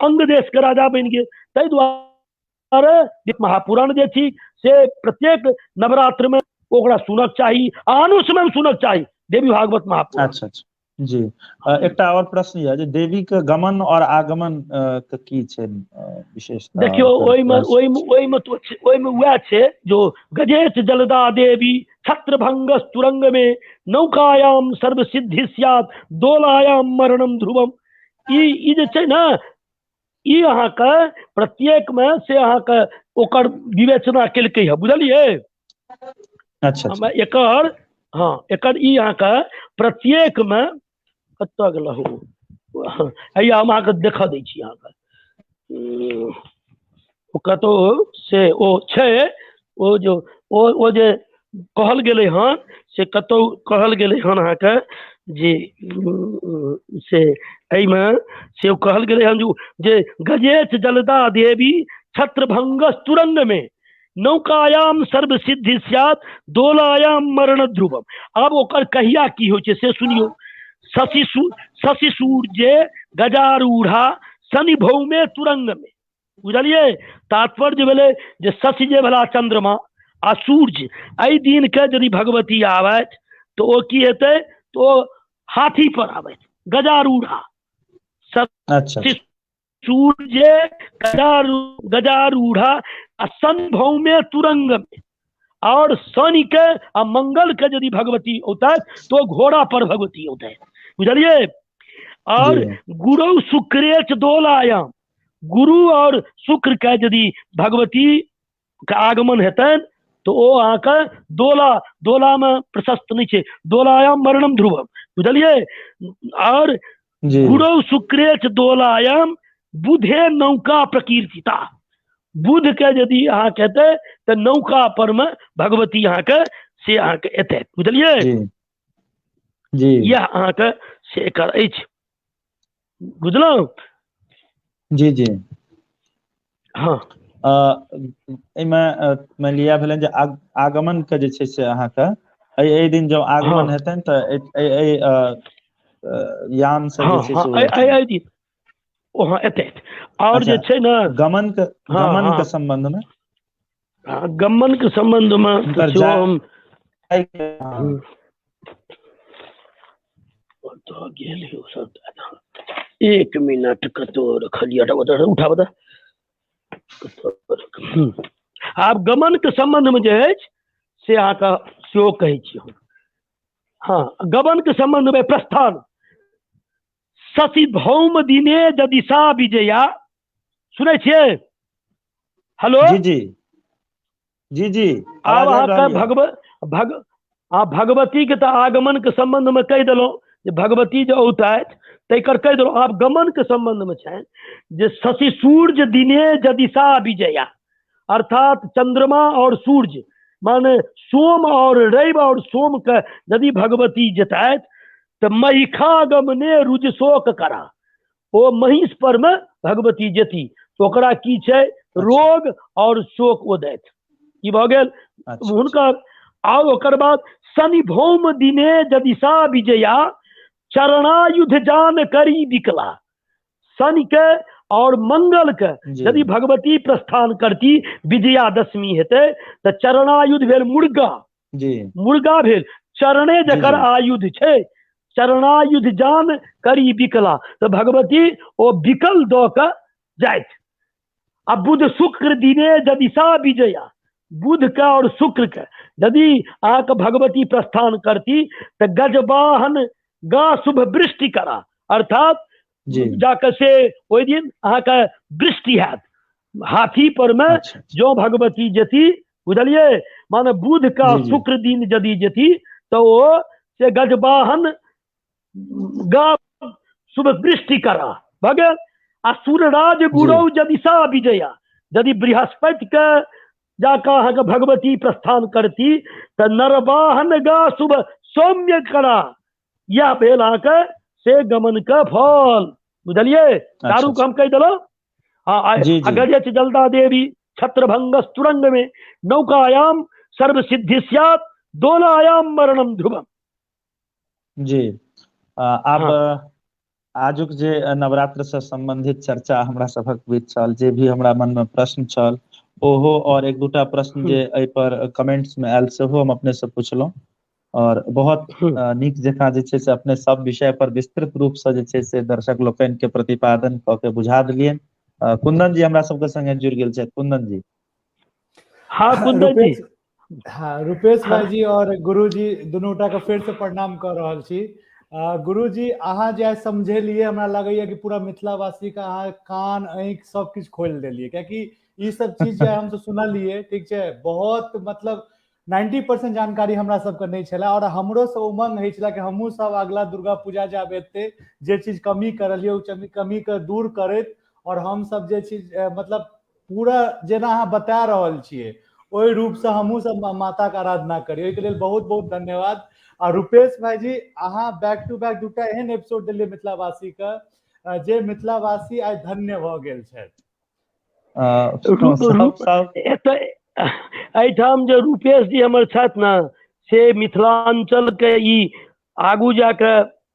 अंग देश के राजा बनि गेल। ताहि दुआरे महापुराण जे छी से प्रत्येक नवरात्र में ओकरा सुनक चाही, आनो समय में सुनक चाही देवी भागवत महापुराण। अच्छा अच्छा जी। एकटा और प्रश्न यऽ जे देवी के गमन और आगमन के की छै विशेषता? देखियौ, ओहिमे ओहिमे ओहिमे ओहिमे वएह छै जो गजेश जलदा देवी छत्रभंग तुरंग में नौकायाम सर्वसिद्धि स्यात् दोलायाम मरणम ध्रुवम। ई जे छै ने, ई अहाँके प्रत्येक में से अहाँके ओकर विवेचना केलकै है, बुझलियै? अच्छा। एकर हाँ एकर ई अहाँके प्रत्येक में कतऽ गेल हो, हैया हम अहाँके देखऽ दै छी अहाँके ओ कतौ से ओ छै, ओ जो ओ जे कहल गेलै हन से कतौ कहल गेलै हन अहाँके जे से एहिमे से ओ कहल गेलै हन जे गजेश जलदा देवी छत्रभंग तुरंग में नौकायाम सर्वसिद्धि स्यात् दोलायाम मरण ध्रुवम। आब ओकर कहिया की होइ छै से सुनियौ। शशि सूर्य गजारूढ़ा शनि भौमे तुरंग में, बुझलियै? तात्पर्य भेलै जे शशि जे भेला चंद्रमा आ सूर्य, एहि दिन के यदि भगवती आबथि तऽ ओ की हेतै, तऽ ओ हाथी पर आबथि गजारूढ़ा। अच्छा। सूर्य गजारूढ़ा आ शनि भौमे तुरंग में, और शनि के आ मंगल के यदि भगवती औतथि तो घोड़ा पर भगवती औतथि, बुझलियै? और गुरु शुक्रेच दोलायाम, गुरु और शुक्र के यदि भगवती के आगमन हेतनि तो ओ अहाँके दोला, दोला में प्रशस्त नहि छै, दोलायाम मरणम ध्रुवम, बुझलियै? और गुरु शुक्रेच दोलायाम बुधे नौका प्रकीर्तिता, बुध के यदि अहाँके हेतै तऽ नौका पर में भगवती अहाँके से अहाँके एतै, बुझलियै? इएह अहाँके से एकर अछि, बुझलहुँ? जी जी। हाँ। एहिमे मानि लिअ भेलनि जे आगमन के जे छै से अहाँके एहि दिन जँ आगमन हेतनि तऽ एहि यान से जे छै से एहि दिन ओ हँ एतै। आओर जे छै ने गमन के, गमन के संबंध मे, गमन के संबंध मे हम गेल एक मिनट कतौ रखलियै, उठाबऽ दऽ। आब गमन के संबंध मे जे अछि से अहाँके सेहो कहै छी हम। हँ, गमन के संबंध मे प्रस्थान शशि भौम दिने जदिशा विजया, सुनै छियै? हेलो जी जी जी जी। आब अहाँके भगवती के तऽ आगमन के संबंध मे कहि देलहुँ जे भगवती जे औतथि तकर कहि देलहुँ। आब गमन के संबंध मे छनि जे शशि सूर्य दिने जदिशा विजया, अर्थात चंद्रमा और सूर्य माने सोम और रवि और सोम के यदि भगवती जेतथि तऽ महिखा गमने रुज शोक करा, ओ महिष पर में भगवती जेती तो ओकरा की छै रोग और शोक ओ दैत। ई भऽ गेल हुनकर। और ओकर बाद शनि भौम दिने जदिशा विजया चरणायुध जान करी बिकला, शनि के और मंगल के यदि भगवती प्रस्थान करती विजयादशमी हेतै तऽ चरणायुध भेल मुर्गा जी, मुर्गा भेल चरणे जकर आयुध छै, चरणायुध जान करी बिकला, तऽ भगवती ओ बिकल दऽ के जाइत। आ बुध शुक्र दिने जदिशा विजया, बुध के और शुक्र के यदि अहाँके भगवती प्रस्थान करती तऽ गजवाहन गा शुभ वृष्टि करा, अर्थात जाके से ओहि दिन अहाँके वृष्टि हैत हाथी पर में जो भगवती जेती, बुझलियै? माने बुध का शुक्र दिन यदि जेती तऽ ओ से गजवाहन गा शुभ वृष्टि करा भऽ गेल। आ सूर्यराज गुरु जदिशा विजया, यदि बृहस्पति के जाकऽ अहाँके भगवती प्रस्थान करती तऽ नरवाहन गा शुभ सौम्य करा, यह भेल अहाँके से गमन के फल, बुझलियै? चारू के हम कहि देलहुँ। हाँ, गजच जलदा देवी छत्रभंग तुरंग में नौकायाम सर्वसिद्धि स्यात् दोलायाम मरणम ध्रुवम। जी। आब आजुक जे नवरात्र से संबंधित चर्चा हमरा सभक बीच छल, जे भी हमरा मन में प्रश्न छल ओहो, और एक दूटा प्रश्न जे एहि पर कमेंट्स में आयल सेहो हम अपने से पुछलहुँ, और बहुत नीक जकाँ जे छै से अपने सब विषय पर विस्तृत रूप से जे छै से दर्शक लोकनि के प्रतिपादन कऽ के बुझा देलियनि। कुंदन जी हमरा सबके संगे जुड़ि गेल छथि। कुंदन जी। हाँ कुंदन जी। हाँ, रुपेश भाई जी और गुरु जी दुनूटा के फिर से प्रणाम कर रहल छी। गुरु जी, अहाँ जे आइ समझेलियै हमरा लगैया कि पूरा मिथिलावासी के अहाँ कान आँखि सब किछु खोलि देलियै, कियाकि ई सब चीज जे हमसब सुनलियै, ठीक छै, बहुत मतलब 90% जानकारी हमरा सबके नहि छलै, और हमरो सब उमंग होइ छलै कि हमहूँ सब अगला दुर्गा पूजा जे आब एतै जे चीज कमी करलियै ओ कमी के दूर करैत, और हम सब जे चीज मतलब पूरा जेना अहाँ बता रहल छियै ओहि रूपसँ हमहूँ सब माताके आराधना करी, ओहिके लेल बहुत बहुत धन्यवाद। आ रुपेश भाईजी, अहाँ बैक टू बैक दूटा एहन एपिसोड देलियै मिथिलावासीके जे मिथिलावासी आइ धन्य भऽ गेल छथि। एहिठाम जे रुपेश जी हमर छथि ने से मिथिलांचल के ई आगू जाके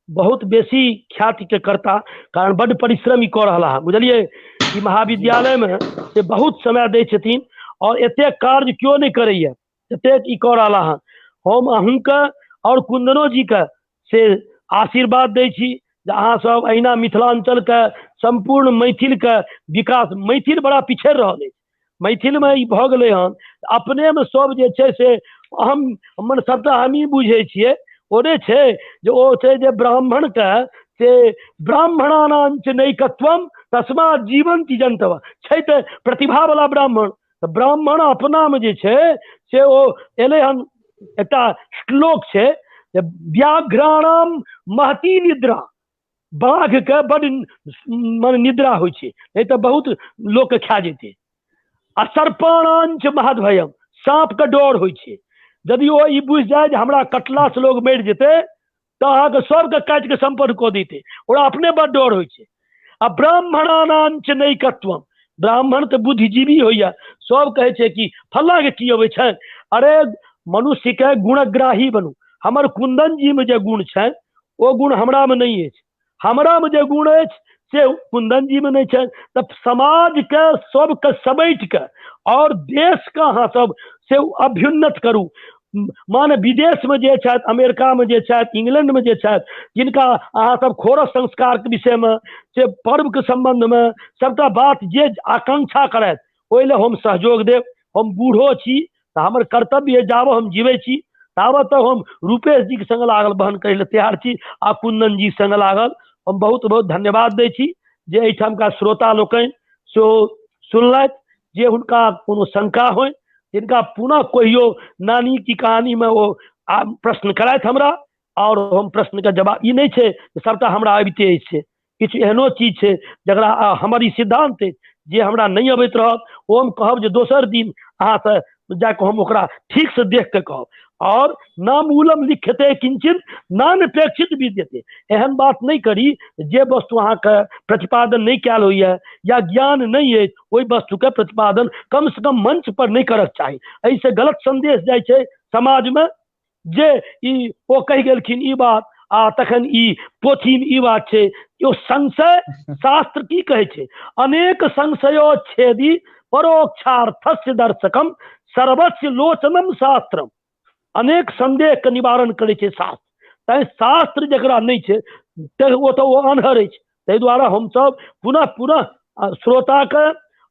बहुत बेसी ख्याति के करता, कारण बड्ड परिश्रम ई कऽ रहला हँ, बुझलियै? ई महाविद्यालय में से बहुत समय दै छथिन और एतेक कार्य केओ नहि करैया जतेक ई कऽ रहला हँ। हम अहूँके और कुंदनो जी के से आशीर्वाद दै छी जे अहाँ सब अहिना मिथिलांचल के संपूर्ण मैथिल के विकास, मैथिल बड़ा पिछड़ि रहल अछि, मैथिल में ई भऽ गेलै हन अपने में सब जे छै से हम हमर सबटा हमही बुझै छियै, ओ नहि छै जे ओ छै जे ब्राह्मण के से ब्राह्मणानाञ्च नैकत्वम तस्मात् जीवन्ति जन्तव, छै तऽ प्रतिभा वाला ब्राह्मण, तऽ ब्राह्मण अपना में जे छै से ओ एलै हन एकटा श्लोक छै जे व्याघ्राणाम महती निद्रा, बाघ के बड माने निद्रा होइ छै, नहि तऽ बहुत लोक के खा जेतै। आ सर्पाणांच महद्भयम, साँप के डर होइ छै, यदि ओ ई बुझि जाय जे हमरा कटला से लोग मरि जेतै तऽ अहाँके सबके काटि के सम्पन्न कऽ देतै, ओकरा अपने बड डर होइ छै। आ ब्राह्मणानांच नैकत्वम, ब्राह्मण तऽ बुद्धिजीवी होइया, सब कहै छै कि फल्लाँ के की अबै छनि। अरे मनुष्य के गुणग्राही बनू। हमर कुंदन जी में जे गुण छनि ओ गुण हमरा में नहीं अछि, हमरा में जे गुण अछि से कुंदन जी में नहीं छनि। तऽ समाज के सबके समेट के और देश के अहाँ सब से अभ्युन्नत करू। माने विदेश में जे छथि, अमेरिका में जे छथि, इंग्लैंड में जे छथि, जिनका अहाँ सब खोरस संस्कार के विषय में से पर्व के संबंध में सबटा बात जे आकांक्षा करथि ओहि लए हम सहयोग देब। हम बूढ़ो छी तऽ हमर कर्तव्य जाबऽ हम जीबै छी ताबत तक हम रूपेश जी के संग लागल बहन करै लए तैयार छी आ कुंदन जी संग लागल। हम बहुत बहुत धन्यवाद दै छी जे एहिठामका श्रोता लोकनि सेहो सुनलथि, जे हुनका कोनो शंका होइ जिनका पुनः कहियो नानी की कहानी में ओ प्रश्न करथि हमरा, और हम प्रश्न के जवाब, ई नहि छै सबटा हमरा अबिते अछि, किछु एहनो चीज छै जकरा हमर ई सिद्धांत अछि जे हमरा नहि अबैत रहत ओ हम कहब जे दोसर दिन अहाँसँ जाकऽ हम ओकरा ठीकसँ देख कऽ कहब। और न मूलम लिखते किंचित नानपेक्षित विद्यते, एहन बात नहि करी जे वस्तु अहाँके प्रतिपादन नहि कयल होइए या ज्ञान नहि अछि ओहि वस्तुके प्रतिपादन कम से कम मंच पर नहि करक चाही। एहिसँ गलत संदेश जाइ छै समाजमे जे ई ओ कहि गेलखिन ई बात आ तखन ई पोथीमे ई बात छै। ओ संशय शास्त्र की कहै छै, अनेक संशयो छेदी परोक्षार्थस्य दर्शकम सर्वस्य लोचनम शास्त्रम। अनेक संदेह के निवारण करै छै शास्त्र, तैं शास्त्र जकरा नहि छै तैं ओ तऽ ओ अनहर अछि। ताहि दुआरे हमसब पुनः पुनः श्रोताके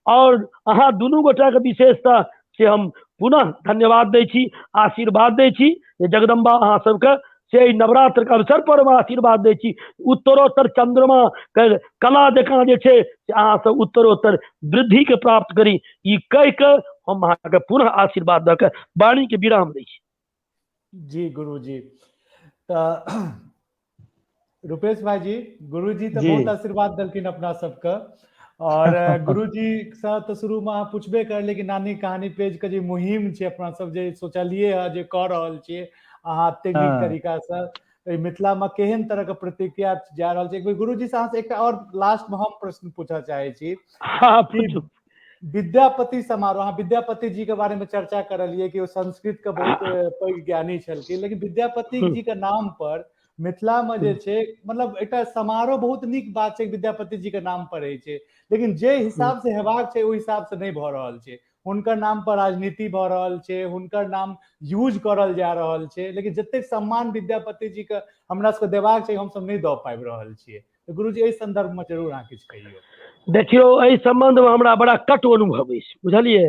और अहाँ दुनू गोटाके विशेषतः से हम पुनः धन्यवाद दै छी, आशीर्वाद दै छी जे जगदम्बा अहाँ सबके से एहि नवरात्रके अवसर पर हम आशीर्वाद दै छी। उत्तरोत्तर चंद्रमा के कला जकाँ जे छै से अहाँ सब उत्तरोत्तर वृद्धि के प्राप्त करी, ई कहि के हम अहाँके पुनः आशीर्वाद दऽ के वाणी के विराम दै छी। जी गुरुजी, तऽ रुपेश भाई जी, गुरुजी तऽ बहुत आशीर्वाद देलखिन अपना सबके। और गुरुजी से तऽ शुरू में अहाँ पूछबे करलियै कि नानी कहानी पेज के जे मुहिम छै अपना सब जे सोचलियै हँ जे कऽ रहल छियै अहाँ एतेक नीक तरीका से, एहि मिथिला में केहन तरह के प्रतिक्रिया जा रहल छै? एक बेर गुरुजी से अहाँ से एकटा और लास्ट में हम प्रश्न पूछऽ चाहे छी। हाँ, पूछू। विद्यापति समारोह, अहाँ विद्यापति जी के बारे में चर्चा करलियै कि ओ संस्कृत के बहुत पैघ ज्ञानी छलखिन, लेकिन विद्यापति जी के नाम पर मिथिला में जे छै मतलब एकटा समारोह बहुत नीक बात छै विद्यापति जी के नाम पर होइ छै, लेकिन जे हिसाब से हेबाक छै ओहि हिसाब से नहि भऽ रहल छै। हुनकर नाम पर राजनीति भऽ रहल छै, हुनकर नाम यूज करल जा रहल छै, लेकिन जतेक सम्मान विद्यापति जी के हमरा सबके देबाक छै हमसब नहि दऽ पाबि रहल छियै। तऽ गुरुजी एहि संदर्भ में जरूर अहाँ किछु कहियौ। देखियौ, एहि संबंध में हमरा बड़ा कटु अनुभव अछि, बुझलियै।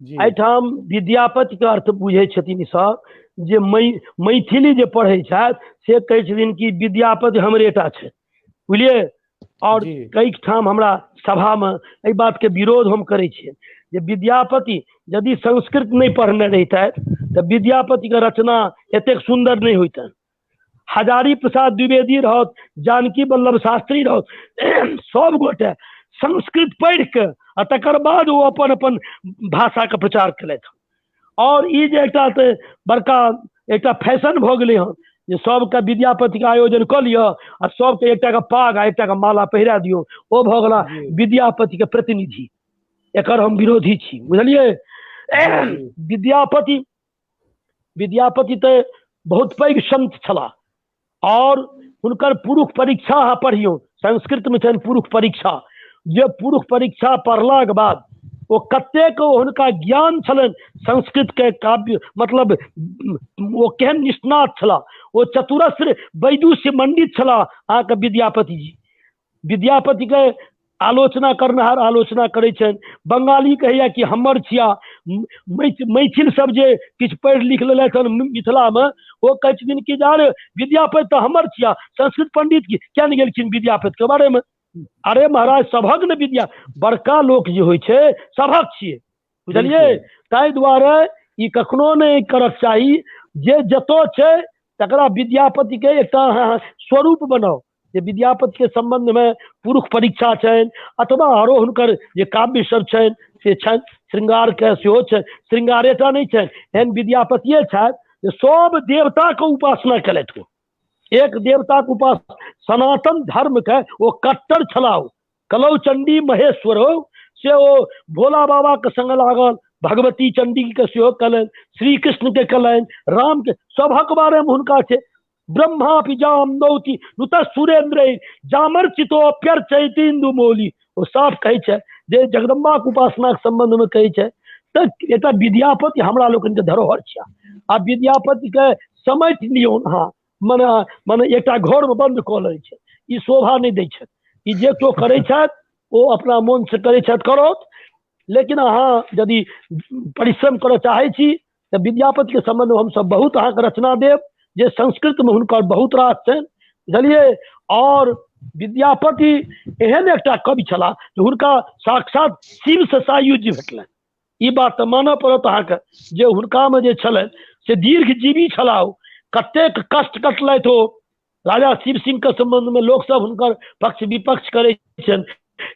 एहिठाम विद्यापति के अर्थ बुझै छथिन सब जे मैथिली जे पढ़ै छथि से कहै छथिन कि विद्यापति हमरेटा छथि, बुझलियै। और कई ठाम हमरा सभा में एहि बात के विरोध हम करै छियै जे विद्यापति यदि संस्कृत नहि पढ़ने रहितथि तऽ विद्यापति के रचना एतेक सुन्दर नहि होइतनि। हजारी प्रसाद द्विवेदी रहत, जानकी वल्लभ शास्त्री रहत, सब गोटे संस्कृत पढ़ि के आ तकर बाद ओ अपन अपन भाषा के प्रचार केलथि। और ई जे एकटा तऽ बड़का एकटा फैशन भऽ गेलै हन जे सबके विद्यापति के आयोजन कऽ लिअ आ सबके एकटा के पाग आ एकटा के माला पहिरा दियौ, ओ भऽ गेला विद्यापति के प्रतिनिधि। एकर हम विरोधी छी, बुझलियै। विद्यापति तऽ बहुत पैघ संत छलाह और हुनकर पुरुष परीक्षा अहाँ पढ़ियौ, संस्कृत में छनि पुरुष परीक्षा, जे पुरुष परीक्षा पढ़लाक बाद ओ कतेक हुनका ज्ञान छलनि संस्कृत के काव्य, मतलब ओ केहन निष्णात छलाह, ओ चतुरस्र वैदुष्य मंडित छलाह अहाँके विद्यापति जी। विद्यापति के आलोचना करनिहार आलोचना करै छनि, बंगाली कहैया कि हमर छिया, मैथिल सब जे किछु पढ़ि लिख लेलथि हन मिथिलामे ओ कहै छथिन कि अरे विद्यापति तऽ हमर छिया, संस्कृत पंडित की किया नहि गेलखिन विद्यापति के बारेमे। अरे महाराज, सभक ने विद्या, बड़का लोक जे होइ छै सभक छियै, बुझलियै। ताहि दुआरे ई कखनो नहि करक चाही जे जतऽ छै तकरा विद्यापति के एकटा अहाँ स्वरूप बनाउ जे विद्यापति के संबंध में पुरुष परीक्षा छनि अथवा आरो हुनकर जे काव्य सब छनि से छनि, श्रृंगार के सेहो छनि, श्रृंगारेटा नहि छनि, एहन विद्यापतिये छथि जे सब देवता के उपासना केलथि। ओ एक देवता के उपासना, सनातन धर्म के ओ कट्टर छलाह, ओ कलौ चंडी महेश्वर हो, से ओ भोला बाबा के संग लागल, भगवती चंडी के सेहो कयलनि, श्री कृष्ण के कयलनि, राम के, सभक बारे में हुनका छै। ब्रह्मापि जाम नौति नुत सुरेंद्र जामर्चितोप्यर्चयतीन्दु मौली। ओ साफ कहै छै जे जगदम्बाक उपासनाक संबंध में कहै छै। तऽ एकटा विद्यापति हमरा लोकनिके धरोहर छिया। आ विद्यापतिके समटि लियौ अहाँ, मने मने एकटा घरमे बन्द कऽ लै छै, ई शोभा नहि दै छथि। ई जे केओ करै छथि ओ अपना मोनसँ करै छथि, करत। लेकिन अहाँ यदि परिश्रम करऽ चाहै छी तऽ विद्यापतिके सम्बन्धमे हमसब बहुत अहाँके रचना देब जे संस्कृतमे हुनकर बहुत रास छनि, बुझलियै। और विद्यापति एहन एकटा कवि छलाह जे हुनका साक्षात शिवसँ सायुज्य भेटलनि। ई बात तऽ मानऽ पड़त अहाँके जे हुनकामे जे छलनि से दीर्घजीवी छलाह। ओ कतेक कष्ट कटलथि। ओ राजा शिव सिंह के सम्बन्धमे लोकसभ हुनकर पक्ष विपक्ष करै छनि,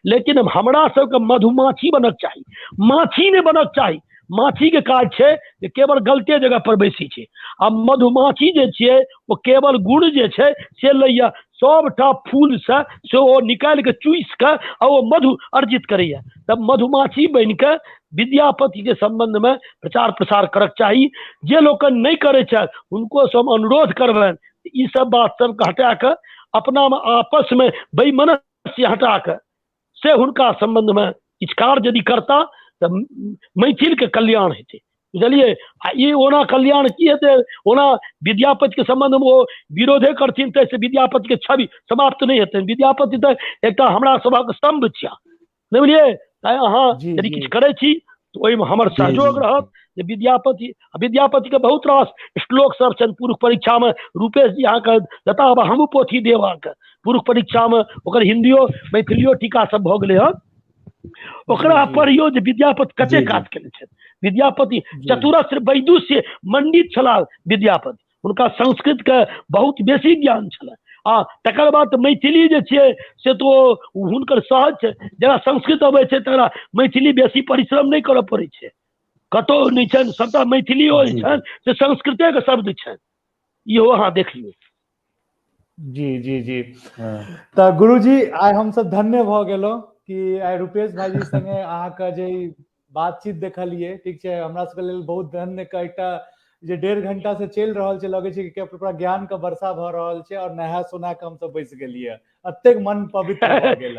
लेकिन हमरा सबके मधुमाछी बनक चाही, माछी नहि बनक चाही। माछी के काज छै जे केवल गलते जगह पर बैसै छै, आ मधुमाछी जे छियै ओ केवल गुण जे छै से लैया, सबटा फूल से से ओ निकालि के चूसि के आ ओ मधु अर्जित करैया। तब मधुमाछी बनि के विद्यापति के सम्बन्ध में प्रचार प्रसार करक चाही। जे लोकनि नहि करै छथि हुनको से हम अनुरोध करबनि ई सब बात सबके हटा के अपना में आपस में वैमनस्य हटा के से हुनका सम्बन्ध में किछु कार्य यदि करता तऽ मैथिल के कल्याण हेतै, बुझलियै। आ ई ओना कल्याण की हेतै, ओना विद्यापति के सम्बन्ध में ओ विरोधे करथिन ताहिसँ विद्यापति के छवि समाप्त नहि हेतनि। विद्यापति तऽ एकटा हमरा सभक स्तंभ छिया, नहि बुझलियै। तैँ अहाँ यदि किछु करै छी तऽ ओहिमे हमर सहयोग रहत जे विद्यापति विद्यापति के बहुत रास श्लोक सब छनि। पुरुष परीक्षा में रूपेश जी अहाँके देता, हमहूँ पोथी देब अहाँके। पुरुष परीक्षा में ओकर हिन्दियो मैथिलियो टीका सब भऽ गेलै हँ, ओकरा पढ़ियौ जे विद्यापति कते काज केने छथि। विद्यापति चतुरस्र वैदुष्य मंडित छलाह विद्यापति, हुनका संस्कृत के बहुत बेसी ज्ञान छलनि। आ तकर बाद मैथिली जे छियै से तो हुनकर सहज छै, जकरा संस्कृत अबै छै तकरा मैथिली बेसी परिश्रम नहि करऽ पड़ै छै, कतहु नहि छनि, सबटा मैथिलियो जे छनि से संस्कृते के शब्द छनि। इहो अहाँ देख लियौ। जी जी जी। तऽ गुरुजी आइ हमसब धन्य भऽ गेलहुँ कि आइ रूपेश भाईजी संगे अहाँके जे बातचीत देखलियै, ठीक छै, हमरा सबके लेल बहुत धन्य के एकटा जे 1.5 घंटा से चलि रहल छै, लगै छै कि पूरा ज्ञान के वर्षा भऽ रहल छै और नहा सोना के हमसब बैस गेलियै, एतेक मन पवित्र भऽ गेल।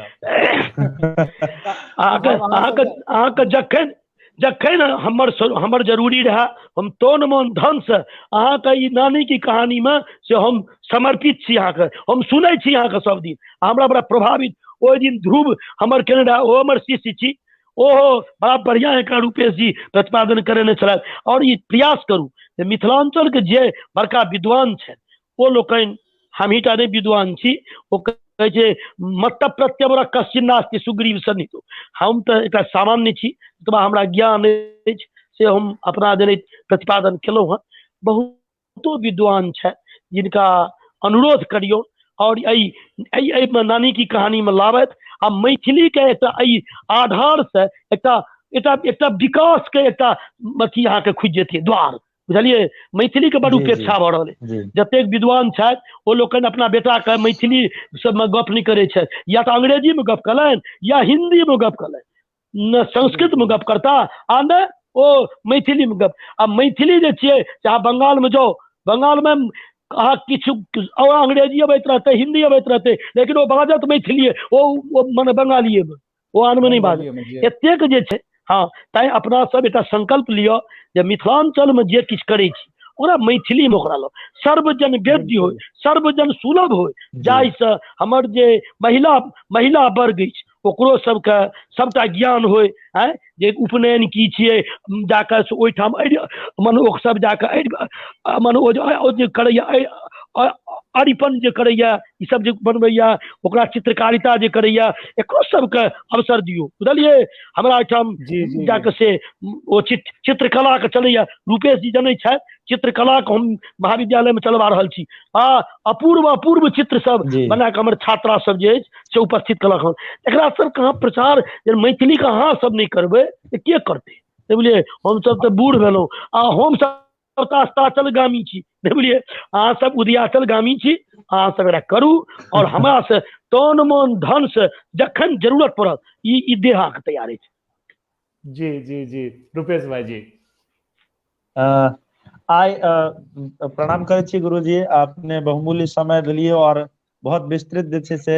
अहाँके जखन जखन हमर जरूरी रहए हम तन मन धन से अहाँके ई नानी की कहानी में से हम समर्पित छी अहाँके, हम सुनै छी अहाँके सब दिन, हमरा बड़ा प्रभावित। ओहि दिन ध्रुव हमर केने रहए, ओ हमर शिष्य छी, ओहो बड़ा बढ़िआँ एकरा रूपेश जी प्रतिपादन करेने छलथि। और ई प्रयास करू जे मिथिलाञ्चलके जे बड़का विद्वान छथि ओ लोकनि, हमहीटा नहि विद्वान छी, ओ कहै छै मत प्रत्यवर कश्चिन नास्ति सुग्रीव सन्निहितो, हम तऽ एकटा सामान्य छी, जतबा हमरा ज्ञान अछि से हम अपना जनैत प्रतिपादन केलहुँ हँ। बहुतो विद्वान छथि जिनका अनुरोध करियौ और एहि एहिमे नानी की कहानी में लाबथि आ मैथिली के एकटा एहि आधार से एकटा एकटा एकटा विकास के एकटा अथी अहाँके खुजि जेतै द्वार, बुझलियै। मैथिली के बड़ उपेक्षा भऽ रहल अछि, जतेक विद्वान छथि ओ लोकनि अपना बेटा के मैथिली सबमे गप नहि करै छथि, या तऽ अंग्रेजी में गप कयलनि या हिंदी में गप कयलनि, न संस्कृत में गप करता आ न ओ मैथिली में गप। आ मैथिली जे छियै से अहाँ बंगाल में जाउ, बंगाल में अहाँ किछु और अंग्रेजी अबैत रहतै, हिंदी अबैत रहतै, लेकिन ओ बाजत मैथिलीए, ओ मने बंगालिए में, ओ आनमे नहि बाजत। एतेक जे छै, हँ, तैँ अपना सब एकटा संकल्प लिअ जे मिथिलाञ्चलमे जे किछु करै छी ओकरा मैथिलीमे ओकरा लऽ सर्वजन वेद्य होइ, सर्वजन सुलभ होइ, जाहिसँ हमर जे महिला महिला वर्ग अछि ओकरो सबके सबटा ज्ञान होइ, आँय जे उपनयन की छियै, जाकऽ से ओहिठाम मने ओ सब जाकऽ मने ओ जे करैया अरिपन जे करैया, ई सब जे बनबैया, ओकरा चित्रकारिता जे करैया, एकरो सबके अवसर दियौ, बुझलियै। हमरा एहिठाम जाकऽ से ओ चित्रकला के चलैया, रूपेश जी जनै छथि, चित्रकला के हम महाविद्यालय में चलबा रहल छी आ अपूर्व अपूर्व चित्र सब बना कऽ हमर छात्रा सब जे अछि से उपस्थित केलक हन। एकरा सबके अहाँ प्रचार जे मैथिली के अहाँ सब नहि करबै तऽ के करतै, नहि बुझलियै। हमसब तऽ बूढ़ भेलहुँ आ हमसब तऽ अस्ताचलगामी छी, नहि बुझलियै, अहाँ सब उदयाचलगामी छी, अहाँ सब एकरा करू और हमरा से तन मन धन से जखन जरूरत पड़त ई देह अहाँके तैयार अछि। जी जी जी, रुपेश भाई जी। आइ प्रणाम करै छी गुरुजी, अपने बहुमूल्य समय देलियै और बहुत विस्तृत जे छै से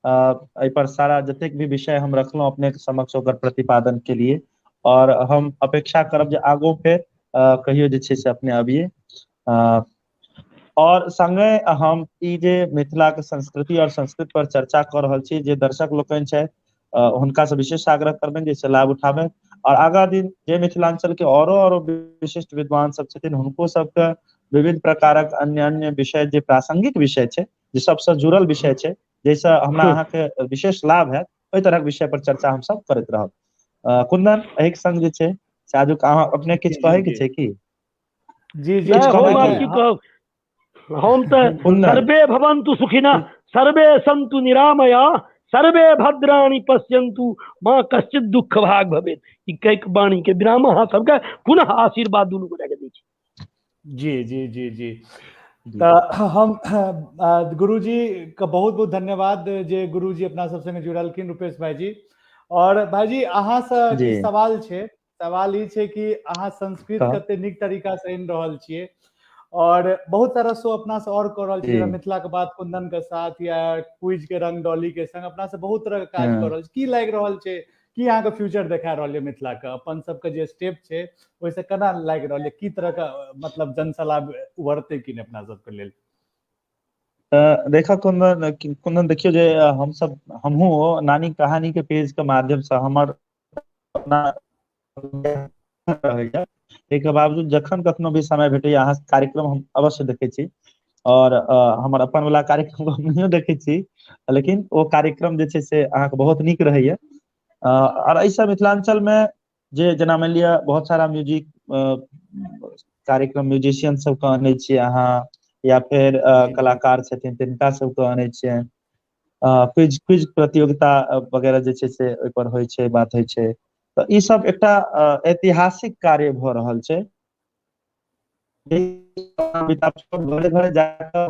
एहि पर सारा जतेक भी विषय हम रखलहुँ अपने के समक्ष ओकर प्रतिपादन के लिए, और हम अपेक्षा करब जे आगो फेर कहियो जे छै से अपने अबियै। और संगे हम ई जे मिथिला के संस्कृति और संस्कृत पर चर्चा कऽ रहल छी, जे दर्शक लोकनि छथि हुनका से विशेष आग्रह करबनि जे लाभ उठाबे, और आगा दिन जे मिथिलांचल के औरो औरो विशिष्ट विद्वान सब छथिन हुनको सबके विभिन्न प्रकारक अन्य अन्य विषय जे प्रासंगिक विषय छै, जे सबसँ जुड़ल विषय छै, जाहिसँ हमरा अहाँके विशेष लाभ हैत, ओहि तरहक विषय पर चर्चा हमसब करैत रहब। कुंदन, एहिके संग जे छै से आजुक अहाँ अपने किछु कहै के छै की? जी जी, हम की कहब, हम तऽ सर्वे भवन्तु सुखिनः सर्वे सन्तु निरामया सर्वे भद्राणि पश्यन्तु माँ कश्चित दुःख भाग भवेत्, ई कहि वाणी के विराम अहाँ सबके पुनः आशीर्वाद दुनू गोटा के दै छी। जी जी जी जी, तऽ हम गुरुजी के बहुत बहुत धन्यवाद जे गुरुजी अपना सब संगे जुड़लखिन, रुपेश भाईजी। और भाईजी अहाँ से सवाल छै, सवाल ई छै कि अहाँ संस्कृत कते नीक तरीका से आनि रहल छियै और बहुत सारा शो अपना से और कऽ रहल छी, मिथिला के बात कुंदन के साथ या क्विज के रंग डॉली के संग अपना से बहुत तरह के काज कऽ रहल छी, की लागि रहल छै, की अहाँके फ्यूचर देखा रहल यऽ मिथिला के, अपन सबके जे स्टेप छै ओहिसँ केना लागि रहल यऽ, की तरह के मतलब जनसलाह उभरतै कि नहि अपना सबके लेल? देखा कुंदन, कुंदन देखियौ जे हमसब हमहूँ नानी कहानी के पेज के माध्यम से हमर अपना रहैया, ताहिके बावजूद जखन कखनो भी समय भेटैया अहाँ कार्यक्रम हम अवश्य देखै छी, और हमर अपन वाला कार्यक्रम हम नहियो देखै छी, लेकिन ओ कार्यक्रम जे छै से अहाँके बहुत नीक रहैया। और एहिसँ मिथिलांचल मे जे जेना मानि लिअ बहुत सारा म्यूजिक कार्यक्रम म्यूजिशियन सबके अनै छियै अहाँ, या फेर कलाकार छथिन तिनका सबके अनै छियनि, क्विज क्विज प्रतियोगिता वगैरह जे छै से ओहिपर होइ छै, बात होइ छै, तऽ ई सब एकटा ऐतिहासिक कार्य भऽ रहल छै। घरे घरे जाकऽ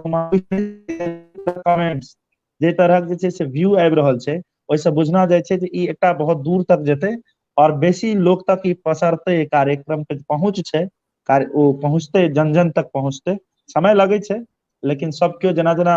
कमेंट्स जे तरहक जे छै से व्यू आबि रहल छै, ओहिसँ बुझना जाइ छै जे ई एकटा बहुत दूर तक जेतै और बेसी लोक तक ई पसरतै, कार्यक्रम के पहुँच छै, कार्य ओ पहुँचतै, जन जन तक पहुँचतै। समय लगै छै, लेकिन सब केओ जेना जेना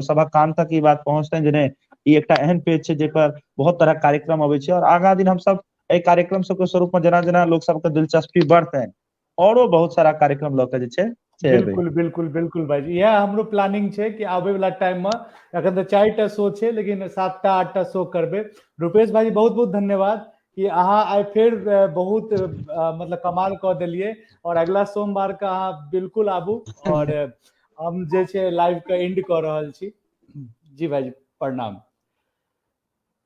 सभक कान तक ई बात पहुँचतै जे नहि ई एकटा एहन पेज छै जाहिपर बहुत तरहक कार्यक्रम अबै छै, और आगाँ दिन हमसब एहि कार्यक्रम सबके स्वरूप में जेना जेना लोक सबके दिलचस्पी बढ़तनि औरो बहुत सारा कार्यक्रम लऽ के जे छै से एबै। बिल्कुल बिल्कुल बिल्कुल भाईजी, इएह हमरो प्लानिंग छै कि आबै वाला टाइम में अखन तऽ 4टा शो छै, लेकिन 7टा 8टा शो करबै। रुपेश भाईजी बहुत बहुत धन्यवाद कि अहाँ आइ फेर बहुत मतलब कमाल कऽ देलियै, और अगला सोमवार के अहाँ बिल्कुल आबू, और हम जे छै लाइव के एंड कऽ रहल छी। जी भाईजी प्रणाम।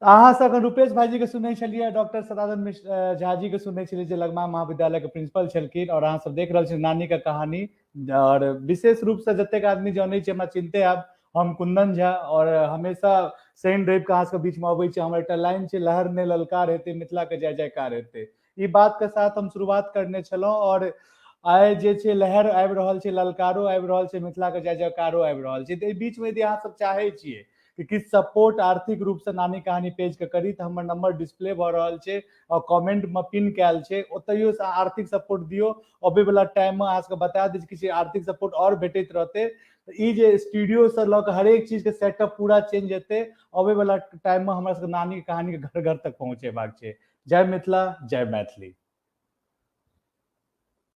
अहाँ सब अखन रुपेश भाईजी के सुनै छलियै, डॉक्टर सदानंद मिश्र झा जी के सुनै छलियै जे लगमा महाविद्यालय के प्रिंसिपल छलखिन, और अहाँ सब देख रहल छी नानी के कहानी। और विशेष रूप से जतेक आदमी जानै छै हमरा चिन्हते आब, हम कुंदन झा, और हमेशा शनि रवि के अहाँ सबके बीच में अबै छी। हमर एकटा लाइन छै, लहर ने ललकार हेतै, मिथिला के जय जयकार हेतै। ई बात के साथ हम शुरुआत करने छलहुँ, और आइ जे छै लहर आबि रहल छै, ललकारो आबि रहल छै, मिथिला के जय जयकारो आबि रहल छै। तऽ एहि बीच में यदि अहाँ सब चाहै छियै कि किछु सपोर्ट आर्थिक रूप से नानी कहानी पेज के करी, तऽ हमर नंबर डिस्प्ले भऽ रहल छै और कमेंट में पिन कयल छै, ओतहियो से आर्थिक सपोर्ट दियौ। अबै वाला टाइम में अहाँ सबके बता दै छी किछु आर्थिक सपोर्ट और भेटैत रहतै। तऽ ई जे स्टूडियो से लऽ कऽ हरेक चीज के सेटअप पूरा चेंज हेतै। अबै वाला टाइम में हमरा सबके नानी के कहानी के घर घर तक पहुँचेबाक छै। जय मिथिला, जय मैथिली।